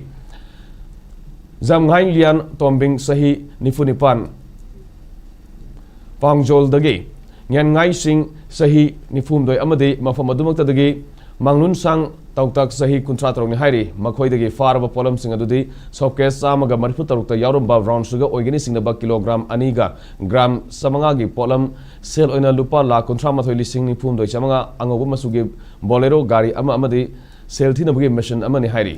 ꯖꯝꯉꯥꯏ ꯂꯤꯌꯥꯟ ꯇꯣꯝꯕꯤꯡ, ꯆꯍꯤ ꯅꯤꯐꯨ ꯅꯤꯄꯥꯟ, ꯄꯥꯡꯖꯣꯜꯗꯒꯤ ꯉꯦꯟꯉꯥꯏ ꯁꯤꯡ, ꯆꯍꯤ ꯅꯤꯐꯨ ꯍꯨꯝꯗꯣꯏ, ꯑꯃꯗꯤ ꯃꯐꯝ ꯑꯗꯨꯃꯛꯇꯗꯒꯤ ꯃꯥꯡꯂꯨꯟꯁꯥꯡ ꯇꯧꯇꯛ, ꯆꯍꯤ ꯀꯨꯟꯊ꯭ꯔꯥ ꯇꯔꯨꯛꯅꯤ ꯍꯥꯏꯔꯤ꯫ ꯃꯈꯣꯏꯗꯒꯤ ꯐꯥꯔꯕ ꯄꯣꯠꯂꯝꯁꯤꯡ ꯑꯗꯨꯗꯤ soap case ꯆꯥꯝꯃꯒ ꯃꯔꯤꯐꯨ ꯇꯔꯨꯛꯇ ꯌꯥꯎꯔꯝꯕ brown sugar ꯑꯣꯏꯒꯅꯤ ꯆꯤꯡꯅꯕ kilogram ꯑꯅꯤꯒ gram ꯆꯥꯃꯉꯥꯒꯤ ꯄꯣꯠꯂꯝ, ꯁꯦꯜ ꯑꯣꯏꯅ ꯂꯨꯄꯥ ꯂꯥꯈ ꯀꯨꯟꯊ꯭ꯔꯥ ꯃꯥꯊꯣꯏ ꯂꯤꯁꯤꯡ ꯅꯤꯐꯨ ꯍꯨꯝꯗꯣꯏ ꯆꯥꯃꯉꯥ, ꯑꯉꯧꯕ ꯃꯆꯨꯒꯤ Bolero ꯒꯥꯔꯤ ꯑꯃ ꯑꯃꯗꯤ ꯁꯦꯜ ꯊꯤꯅꯕꯒꯤ machine ꯑꯃꯅꯤ ꯍꯥꯏꯔꯤ꯫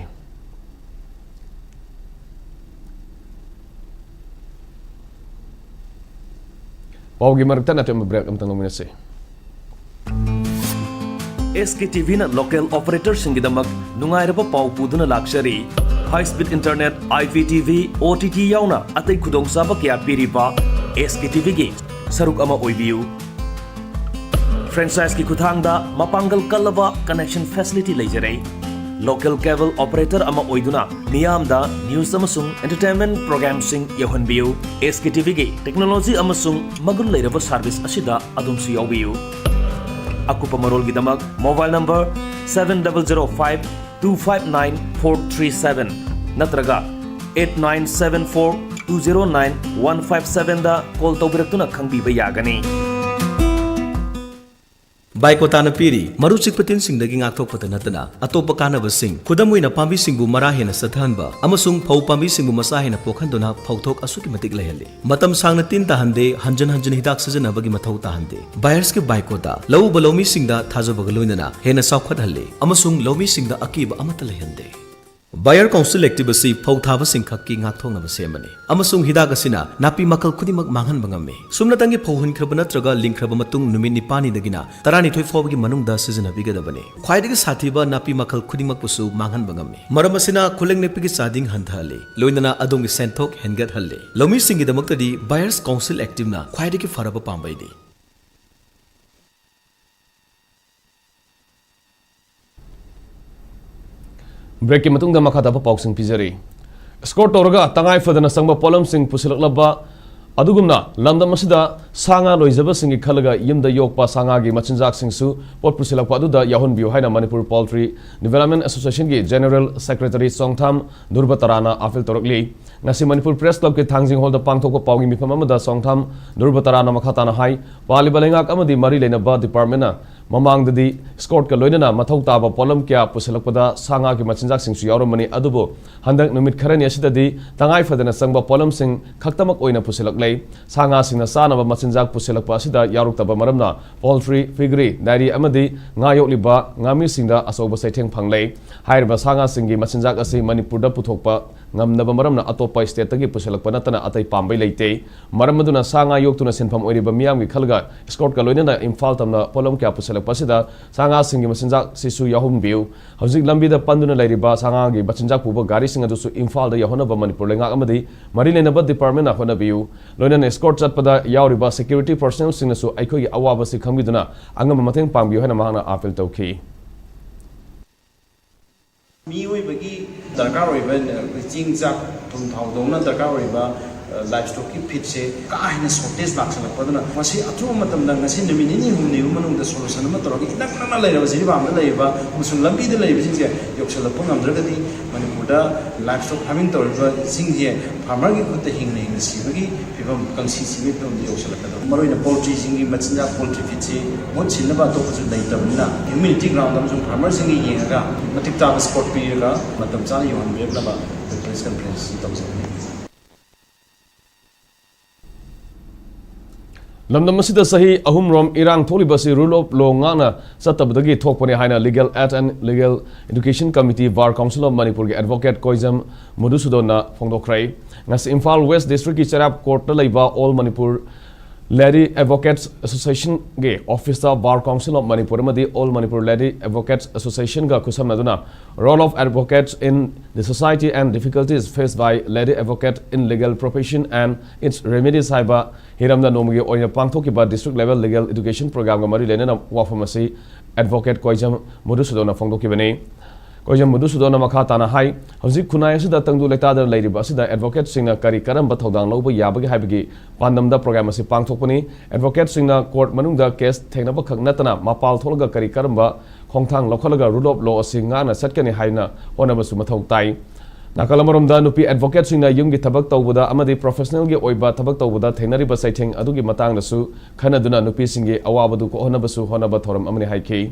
ꯄꯥꯎꯒꯤ ꯃꯔꯛꯇ ꯅꯥꯇꯦꯝꯕ break ꯑꯃꯇꯪ ꯂꯧꯃꯤꯟꯅꯁꯤ꯫ S K T Vꯅ local operatorꯁꯤꯡꯒꯤꯗꯃꯛ ꯅꯨꯡꯉꯥꯏꯔꯕ ꯄꯥꯎ ꯄꯨꯗꯨꯅ ꯂꯥꯛꯆꯔꯤ꯫ High speed internet, I P T V, O T T ꯌꯥꯎꯅ ꯑꯇꯩ ꯈꯨꯗꯣꯡꯆꯥꯕ ꯀꯌꯥ ꯄꯤꯔꯤꯕ S K T Vꯒꯤ ꯁꯔꯨꯛ ꯑꯃ ꯑꯣꯏꯕꯤꯌꯨ꯫ Franchiseꯀꯤ ꯈꯨꯠꯊꯥꯡꯗ ꯃꯄꯥꯡꯒꯜ ꯀꯜꯂꯕ connection facility ꯂꯩꯖꯔꯦ꯫ Local cable operator ꯑꯃ ꯑꯣꯏꯗꯨꯅ ꯃꯤꯌꯥꯝꯗ news ꯑꯃꯁꯨꯡ entertainment programꯁꯤꯡ ꯌꯧꯍꯟꯕꯤꯌꯨ꯫ SKTVꯒꯤ technology ꯑꯃꯁꯨꯡ ꯃꯒꯨꯟ ꯂꯩꯔꯕ service ꯑꯁꯤꯗ ꯑꯗꯣꯝꯁꯨ ꯌꯥꯎꯕꯤꯌꯨ꯫ ꯑꯀꯨꯞꯄ ꯃꯔꯣꯜꯒꯤꯗꯃꯛ mobile number seven double zero five two five nine four three seven ꯅꯠꯇ꯭ꯔꯒ eight nine seven four two zero nine one five sevenꯗ call ꯇꯧꯕꯤꯔꯛꯇꯨꯅ ꯈꯪꯕꯤꯕ ꯌꯥꯒꯅꯤ꯫ ꯕꯥꯏꯀꯣꯇꯥꯅ ꯄꯤꯔꯤ ꯃꯔꯨ ꯆꯤꯛꯄ ꯇꯤꯟꯁꯤꯡꯗꯒꯤ ꯉꯥꯛꯊꯣꯛꯄꯇ ꯅꯠꯇꯅ ꯑꯇꯣꯞꯄ ꯀꯥꯟꯅꯕꯁꯤꯡ, ꯈꯨꯗꯝ ꯑꯣꯏꯅ ꯄꯥꯝꯕꯤꯁꯤꯡꯕꯨ ꯃꯔꯥ ꯍꯦꯟꯅ ꯆꯠꯊꯍꯟꯕ ꯑꯃꯁꯨꯡ ꯐꯧ ꯄꯥꯝꯕꯤꯁꯤꯡꯕꯨ ꯃꯆꯥ ꯍꯦꯟꯅ ꯄꯣꯛꯍꯟꯗꯨꯅ ꯐꯧꯊꯣꯛ ꯑꯁꯨꯛꯀꯤ ꯃꯇꯤꯛ ꯂꯩꯍꯜꯂꯤ꯫ ꯃꯇꯝ ꯁꯥꯡꯅ ꯇꯤꯟ ꯇꯥꯍꯟꯗꯦ, ꯍꯟꯖꯤꯟ ꯍꯟꯖꯤꯟ ꯍꯤꯗꯥꯛ ꯁꯤꯖꯤꯟꯅꯕꯒꯤ ꯃꯊꯧ ꯇꯥꯍꯟꯗꯦ꯫ ꯕꯥꯌꯔꯁꯀꯤ ꯕꯥꯏꯀꯣꯇꯥ ꯂꯧꯎꯕ ꯂꯧꯃꯤꯁꯤꯡꯗ ꯊꯥꯖꯕꯒ ꯂꯣꯏꯅꯅ ꯍꯦꯟꯅ ꯆꯥꯎꯈꯠꯍꯜꯂꯤ ꯑꯃꯁꯨꯡ ꯂꯧꯃꯤꯁꯤꯡꯗ ꯑꯀꯤꯕ ꯑꯃꯠꯇ ꯂꯩꯍꯟꯗꯦ꯫ ꯕꯥꯌꯔ ꯀꯥꯎꯟꯁꯤꯜ ꯑꯦꯛꯇꯤꯚ ꯑꯁꯤ ꯐꯧ ꯊꯥꯕꯁꯤꯡꯈꯛꯀꯤ ꯉꯥꯛꯊꯣꯛꯅꯕ ꯁꯦꯝꯕꯅꯤ ꯑꯃꯁꯨꯡ ꯍꯤꯗꯥꯛ ꯑꯁꯤꯅ ꯅꯥꯄꯤ ꯃꯈꯜ ꯈꯨꯗꯤꯡꯃꯛ ꯃꯥꯡꯍꯟꯕ ꯉꯝꯃꯤ꯫ ꯁꯨꯞꯅꯇꯪꯒꯤ ꯐꯧ ꯍꯨꯟꯈ꯭ꯔꯕ ꯅꯠꯇ꯭ꯔꯒ ꯂꯤꯡꯈ꯭ꯔꯕ ꯃꯇꯨꯡ ꯅꯨꯃꯤꯠ ꯅꯤꯄꯥꯜꯅꯤꯗꯒꯤꯅ ꯇꯔꯥꯅꯤꯊꯣꯏ ꯐꯥꯎꯕꯒꯤ ꯃꯅꯨꯡꯗ ꯁꯤꯖꯤꯟꯅꯕꯤꯒꯗꯕꯅꯤ꯫ ꯈ꯭ꯋꯥꯏꯗꯒꯤ ꯁꯥꯊꯤꯕ ꯅꯥꯄꯤ ꯃꯈꯜ ꯈꯨꯗꯤꯡꯃꯛꯄꯨꯁꯨ ꯃꯥꯡꯍꯟꯕ ꯉꯝꯃꯤ꯫ ꯃꯔꯝ ꯑꯁꯤꯅ ꯈꯨꯂꯪ ꯅꯦꯞꯄꯒꯤ ꯆꯥꯗꯤꯡ ꯍꯟꯊꯍꯜꯂꯤ, ꯂꯣꯏꯅꯅ ꯑꯗꯣꯝꯒꯤ ꯁꯦꯟꯊꯣꯛ ꯍꯦꯟꯒꯠꯍꯜꯂꯤ꯫ ꯂꯧꯃꯤꯁꯤꯡꯒꯤꯗꯃꯛꯇꯗꯤ ꯕꯥꯌꯔꯁ ꯀꯥꯎꯟꯁꯤꯜ ꯑꯦꯛꯇꯤꯚꯅ ꯈ꯭ꯋꯥꯏꯗꯒꯤ ꯐꯔꯕ ꯄꯥꯝꯕꯩꯅꯤ꯫ ꯕ꯭ꯔꯦꯛꯀꯤ ꯃꯇꯨꯡꯗ ꯃꯈꯥ ꯇꯥꯕ ꯄꯥꯎꯁꯤꯡ ꯄꯤꯖꯔꯤ꯫ ꯑꯦꯁꯀꯣꯔꯠ ꯇꯧꯔꯒ ꯇꯉꯥꯏ ꯐꯗꯅ ꯆꯪꯕ ꯄꯣꯠꯂꯝꯁꯤꯡ ꯄꯨꯁꯤꯜꯂꯛꯂꯕ ꯑꯗꯨꯒꯨꯝꯅ ꯂꯝꯗꯝ ꯑꯁꯤꯗ ꯁꯥ ꯉꯥ ꯂꯣꯏꯖꯕꯁꯤꯡꯒꯤ ꯈꯜꯂꯒ ꯌꯨꯝꯗ ꯌꯣꯛꯄ ꯁꯥ ꯉꯥꯒꯤ ꯃꯆꯤꯟꯖꯥꯛꯁꯤꯡꯁꯨ ꯄꯣꯠ ꯄꯨꯁꯤꯜꯂꯛꯄ ꯑꯗꯨꯗ ꯌꯥꯎꯍꯟꯕꯤꯌꯨ ꯍꯥꯏꯅ ꯃꯅꯤꯄꯨꯔ ꯄꯣꯜꯇ꯭ꯔꯤ ꯗꯤꯕꯦꯂꯞꯃꯦꯟ ꯑꯦꯁꯣꯁꯤꯌꯦꯁꯟꯒꯤ ꯖꯦꯅꯦꯔꯦꯜ ꯁꯦꯀ꯭ꯔꯦꯇꯔꯤ ꯆꯣꯡꯊꯥꯝ ꯗꯨꯔꯕꯇꯔꯥꯅ ꯑꯥꯄꯤꯜ ꯇꯧꯔꯛꯂꯤ꯫ ꯉꯁꯤ ꯃꯅꯤꯄꯨꯔ ꯄ꯭ꯔꯦꯁ ꯀ꯭ꯂꯕꯀꯤ ꯊꯥꯡꯖꯤꯡ ꯍꯣꯜꯗ ꯄꯥꯡꯊꯣꯛꯄ ꯄꯥꯎꯒꯤ ꯃꯤꯐꯝ ꯑꯃꯗ ꯆꯣꯡꯊꯥꯝ ꯗꯨꯔꯕꯇꯔꯥꯅ ꯃꯈꯥ ꯇꯥꯅ ꯍꯥꯏ, ꯄꯥꯜꯂꯤꯕ ꯂꯩꯉꯥꯛ ꯑꯃꯗꯤ ꯃꯔꯤ ꯂꯩꯅꯕ ꯗꯤꯄꯥꯔꯠꯃꯦꯟꯅ ꯃꯃꯥꯡꯗꯗꯤ ꯑꯦꯁꯀꯣꯔꯠꯀ ꯂꯣꯏꯅꯅ ꯃꯊꯧ ꯇꯥꯕ ꯄꯣꯠꯂꯝ ꯀꯌꯥ ꯄꯨꯁꯤꯜꯂꯛꯄꯗ ꯁꯥ ꯉꯥꯒꯤ ꯃꯆꯤꯟꯖꯥꯛꯁꯤꯡꯁꯨ ꯌꯥꯎꯔꯝꯕꯅꯤ, ꯑꯗꯨꯕꯨ ꯍꯟꯗꯛ ꯅꯨꯃꯤꯠ ꯈꯔꯅꯤ ꯑꯁꯤꯗꯗꯤ ꯇꯉꯥꯏ ꯐꯗꯅ ꯆꯪꯕ ꯄꯣꯠꯂꯝꯁꯤꯡ ꯈꯛꯇꯃꯛ ꯑꯣꯏꯅ ꯄꯨꯁꯤꯜꯂꯛꯂꯦ꯫ ꯁꯥ ꯉꯥꯁꯤꯡꯅ ꯆꯥꯅꯕ ꯃꯆꯤꯟꯖꯥꯛ ꯄꯨꯁꯤꯜꯂꯛꯄ ꯑꯁꯤꯗ ꯌꯥꯎꯔꯛꯇꯕ ꯃꯔꯝꯅ ꯄꯣꯜꯇ꯭ꯔꯤ, ꯄꯤꯒꯔꯤ, ꯗꯥꯏꯔꯤ ꯑꯃꯗꯤ ꯉꯥ ꯌꯣꯛꯂꯤꯕ ꯉꯥꯃꯤꯁꯤꯡꯗ ꯑꯆꯧꯕ ꯆꯩꯊꯦꯡ ꯐꯪꯂꯦ꯫ ꯍꯥꯏꯔꯤꯕ ꯁꯥ ꯉꯥꯁꯤꯡꯒꯤ ꯃꯆꯤꯟꯖꯥꯛ ꯑꯁꯤ ꯃꯅꯤꯄꯨꯔꯗ ꯄꯨꯊꯣꯛꯄ ꯉꯝꯗꯕ ꯃꯔꯝꯅ ꯑꯇꯣꯞꯄ ꯁ꯭ꯇꯦꯠꯇꯒꯤ ꯄꯨꯁꯤꯜꯂꯛꯄ ꯅꯠꯇꯅ ꯑꯇꯩ ꯄꯥꯝꯕꯩ ꯂꯩꯇꯦ꯫ ꯃꯔꯝ ꯑꯗꯨꯅ ꯁꯥ ꯉꯥ ꯌꯣꯛꯇꯨꯅ ꯁꯤꯟꯐꯝ ꯑꯣꯏꯔꯤꯕ ꯃꯤꯌꯥꯝꯒꯤ ꯈꯜꯂꯒ ꯑꯦꯁꯀꯣꯔꯠꯀ ꯂꯣꯏꯅꯅ ꯏꯝꯐꯥꯜ ꯇꯝꯅ ꯄꯣꯠꯂꯝ ꯀꯌꯥ ꯄꯨꯁꯤꯜꯂꯛꯄ ꯑꯁꯤꯗ ꯁꯥ ꯉꯥꯁꯤꯡꯒꯤ ꯃꯆꯤꯟꯖꯥꯛꯁꯤꯁꯨ ꯌꯥꯎꯍꯟꯕꯤꯌꯨ꯫ ꯍꯧꯖꯤꯛ ꯂꯝꯕꯤꯗ ꯄꯟꯗꯨꯅ ꯂꯩꯔꯤꯕ ꯁꯥ ꯉꯥꯒꯤ ꯃꯆꯤꯟꯖꯥꯛ ꯄꯨꯕ ꯒꯥꯔꯤꯁꯤꯡ ꯑꯗꯨꯁꯨ ꯏꯝꯐꯥꯜꯗ ꯌꯧꯍꯟꯅꯕ ꯃꯅꯤꯄꯨꯔ ꯂꯩꯉꯥꯛ ꯑꯃꯗꯤ ꯃꯔꯤ ꯂꯩꯅꯕ ꯗꯤꯄꯥꯔꯠꯃꯦꯟꯅ ꯍꯣꯠꯅꯕꯤꯌꯨ꯫ ꯂꯣꯏꯅꯅ ꯑꯦꯁꯀꯣꯔꯠ ꯆꯠꯄꯗ ꯌꯥꯎꯔꯤꯕ ꯁꯦꯀ꯭ꯌꯨꯔꯤꯇꯤ ꯄꯔꯁꯣꯅꯦꯜꯁꯤꯡꯅꯁꯨ ꯑꯩꯈꯣꯏꯒꯤ ꯑꯋꯥꯕꯁꯤ ꯈꯪꯕꯤꯗꯨꯅ ꯑꯉꯝꯕ ꯃꯇꯦꯡ ꯄꯥꯡꯕꯤꯌꯨ ꯍꯥꯏꯅ ꯃꯍꯥꯛꯅ ꯑꯥꯄꯤꯜ ꯇꯧꯈꯤ꯫ ꯃꯤꯑꯣꯏꯕꯒꯤ ꯗꯔꯀꯥꯔ ꯑꯣꯏꯕ, ꯑꯩꯈꯣꯏ ꯆꯦꯡ ꯆꯥꯛ ꯊꯨꯝ ꯊꯥꯎꯗꯧꯅ ꯗꯔꯀꯥꯔ ꯑꯣꯏꯕ ꯂꯥꯏꯐ ꯁ꯭ꯇꯣꯛꯀꯤ ꯐꯤꯠꯁꯦ ꯀꯥ ꯍꯦꯟꯅ ꯁꯣꯔꯇꯦꯖ ꯂꯥꯛꯁꯜꯂꯛꯄꯗꯨꯅ, ꯃꯁꯤ ꯑꯊꯨꯕ ꯃꯇꯝꯗ ꯉꯁꯤ ꯅꯨꯃꯤꯠ ꯅꯤꯅꯤ ꯍꯨꯝꯅꯤꯒꯤ ꯃꯅꯨꯡꯗ ꯁꯣꯂꯨꯁꯟ ꯑꯃ ꯇꯧꯔꯒ, ꯏꯅꯛ ꯅꯛꯅ ꯂꯩꯔꯕ ꯖꯤꯔꯤꯕꯥꯝꯗ ꯂꯩꯔꯤꯕ ꯑꯃꯁꯨꯡ ꯂꯝꯕꯤꯗ ꯂꯩꯔꯤꯕꯁꯤꯡꯁꯦ ꯌꯧꯁꯤꯜꯂꯛꯄ ꯉꯝꯗ꯭ꯔꯒꯗꯤ, ꯃꯅꯤꯄꯨꯔꯗ ꯂꯥꯏꯐ ꯁ꯭ꯇꯣꯛ ꯐꯥꯔꯃꯤꯡ ꯇꯧꯔꯤꯕꯁꯤꯡꯁꯦ ꯐꯥꯔꯃꯔꯒꯤ ꯈꯨꯠꯇ ꯍꯤꯡꯅ ꯍꯤꯡꯅ ꯁꯤꯕꯒꯤ ꯐꯤꯕꯝ, ꯀꯪꯁꯤ ꯁꯤꯕꯒꯤ ꯐꯤꯕꯝꯗ ꯌꯧꯁꯤꯜꯂꯛꯀꯗꯕ꯫ ꯃꯔꯨꯑꯣꯏꯅ ꯄꯣꯜꯇ꯭ꯔꯤꯁꯤꯡꯒꯤ ꯃꯆꯤꯟꯖꯥꯛ, ꯄꯣꯜꯇ꯭ꯔꯤ ꯐꯤꯠꯁꯤ ꯃꯍꯨꯠ ꯁꯤꯟꯅꯕ ꯑꯇꯣꯞꯄꯁꯨ ꯂꯩꯇꯕꯅꯤꯅ, ꯍ꯭ꯌꯨꯃꯤꯅꯤꯇꯤ ꯒ꯭ꯔꯥꯎꯟꯗ ꯑꯃꯁꯨꯡ ꯐꯥꯔꯃꯔꯁꯤꯡꯒꯤ ꯌꯦꯡꯉꯒ ꯃꯇꯤꯛ ꯆꯥꯕ ꯁꯄꯣꯔꯠ ꯄꯤꯔꯒ ꯃꯇꯝ ꯆꯥꯅ ꯌꯧꯍꯟꯕꯤꯔꯛꯅꯕ ꯑꯩꯈꯣꯏ ꯄ꯭ꯔꯦꯁ ꯀꯟꯐꯔꯦꯟꯁ ꯑꯁꯤ ꯇꯧꯖꯕꯅꯤ꯫ ꯂꯝꯗꯝ ꯑꯁꯤꯗ ꯆꯍꯤ ꯑꯍꯨꯝꯔꯣꯝ ꯏꯔꯥꯡ ꯊꯣꯛꯂꯤꯕ ꯑꯁꯤ Rule of Law ꯉꯥꯛꯅ ꯆꯠꯇꯕꯗꯒꯤ ꯊꯣꯛꯄꯅꯤ ꯍꯥꯏꯅ Legal Aid and Legal Education Committee, Bar Council of ꯃꯅꯤꯄꯨꯔꯒꯤ ꯑꯦꯗꯚꯣꯀꯦꯠ ꯀꯣꯏꯖꯝ ꯃꯙꯨꯁꯨꯗꯟꯅ ꯐꯣꯡꯗꯣꯛꯈ꯭ꯔꯦ꯫ ꯉꯁꯤ ꯏꯝꯐꯥꯜ ꯋꯦꯁ ꯗꯤꯁꯇ꯭ꯔꯤꯛꯀꯤ ꯆꯩꯔꯥꯞ ꯀꯣꯔꯠꯇ ꯂꯩꯕ All Manipur Lady Advocates Associationꯒꯤ ꯑꯣꯐꯤꯁꯇ Bar Council of ꯃꯅꯤꯄꯨꯔ ꯑꯃꯗꯤ All Manipur Lady Advocates Associationꯒ ꯈꯨꯠꯁꯝꯅꯗꯨꯅ Role of Advocates in the Society and Difficulties Faced by Lady Advocate in Legal Profession and Its Remedies ꯍꯥꯏꯕ ꯍꯤꯔꯝꯗ ꯅꯣꯡꯃꯒꯤ ꯑꯣꯏꯅ ꯄꯥꯡꯊꯣꯛꯈꯤꯕ district level legal education programꯒ ꯃꯔꯤ ꯂꯩꯅꯅ ꯋꯥꯐꯝ ꯑꯁꯤ ꯑꯦꯗꯚꯣꯀꯦꯠ ꯀꯣꯏꯖꯝ ꯃꯙꯨꯁꯨꯗꯟꯅ ꯐꯣꯡꯗꯣꯛꯈꯤꯕꯅꯤ꯫ ꯀꯣꯏꯖꯝ ꯃꯙꯨꯁꯨꯗꯟꯅ ꯃꯈꯥ ꯇꯥꯅ ꯍꯥꯏ, ꯍꯧꯖꯤꯛ ꯈꯨꯟꯅꯥꯏ ꯑꯁꯤꯗ ꯇꯪꯗꯨ ꯂꯩꯇꯥꯗꯅ ꯂꯩꯔꯤꯕ ꯑꯁꯤꯗ ꯑꯦꯗꯚꯣꯀꯦꯠꯁꯤꯡꯅ ꯀꯔꯤ ꯀꯔꯝꯕ ꯊꯧꯗꯥꯡ ꯂꯧꯕ ꯌꯥꯕꯒꯦ ꯍꯥꯏꯕꯒꯤ ꯄꯥꯟꯗꯝꯗ program ꯑꯁꯤ ꯄꯥꯡꯊꯣꯛꯄꯅꯤ꯫ ꯑꯦꯗꯚꯣꯀꯦꯠꯁꯤꯡꯅ ꯀꯣꯔꯠ ꯃꯅꯨꯡꯗ ꯀꯦꯁ ꯊꯦꯡꯅꯕ ꯈꯛ ꯅꯠꯇꯅ ꯃꯄꯥꯜ ꯊꯣꯛꯂꯒ ꯀꯔꯤ ꯀꯔꯝꯕ ꯈꯣꯡꯊꯥꯡ ꯂꯧꯈꯠꯂꯒ Rule of Law ꯑꯁꯤ ꯉꯥꯛꯅ ꯆꯠꯀꯅꯤ ꯍꯥꯏꯅ ꯍꯣꯠꯅꯕꯁꯨ ꯃꯊꯧ ꯇꯥꯏ꯫ ꯅꯥꯀꯜ ꯑꯃꯔꯣꯝꯗ, ꯅꯨꯄꯤ ꯑꯦꯗꯚꯣꯀꯦꯠꯁꯤꯡꯅ ꯌꯨꯝꯒꯤ ꯊꯕꯛ ꯇꯧꯕꯗ ꯑꯃꯗꯤ professionalꯒꯤ ꯑꯣꯏꯕ ꯊꯕꯛ ꯇꯧꯕꯗ ꯊꯦꯡꯅꯔꯤꯕ ꯆꯩꯊꯦꯡ ꯑꯗꯨꯒꯤ ꯃꯇꯥꯡꯗꯁꯨ ꯈꯟꯅꯗꯨꯅ ꯅꯨꯄꯤꯁꯤꯡꯒꯤ ꯑꯋꯥꯕꯗꯨ ꯀꯣꯛꯍꯟꯅꯕꯁꯨ ꯍꯣꯠꯅꯕ ꯊꯧꯔꯝ ꯑꯃꯅꯤ ꯍꯥꯏꯈꯤ꯫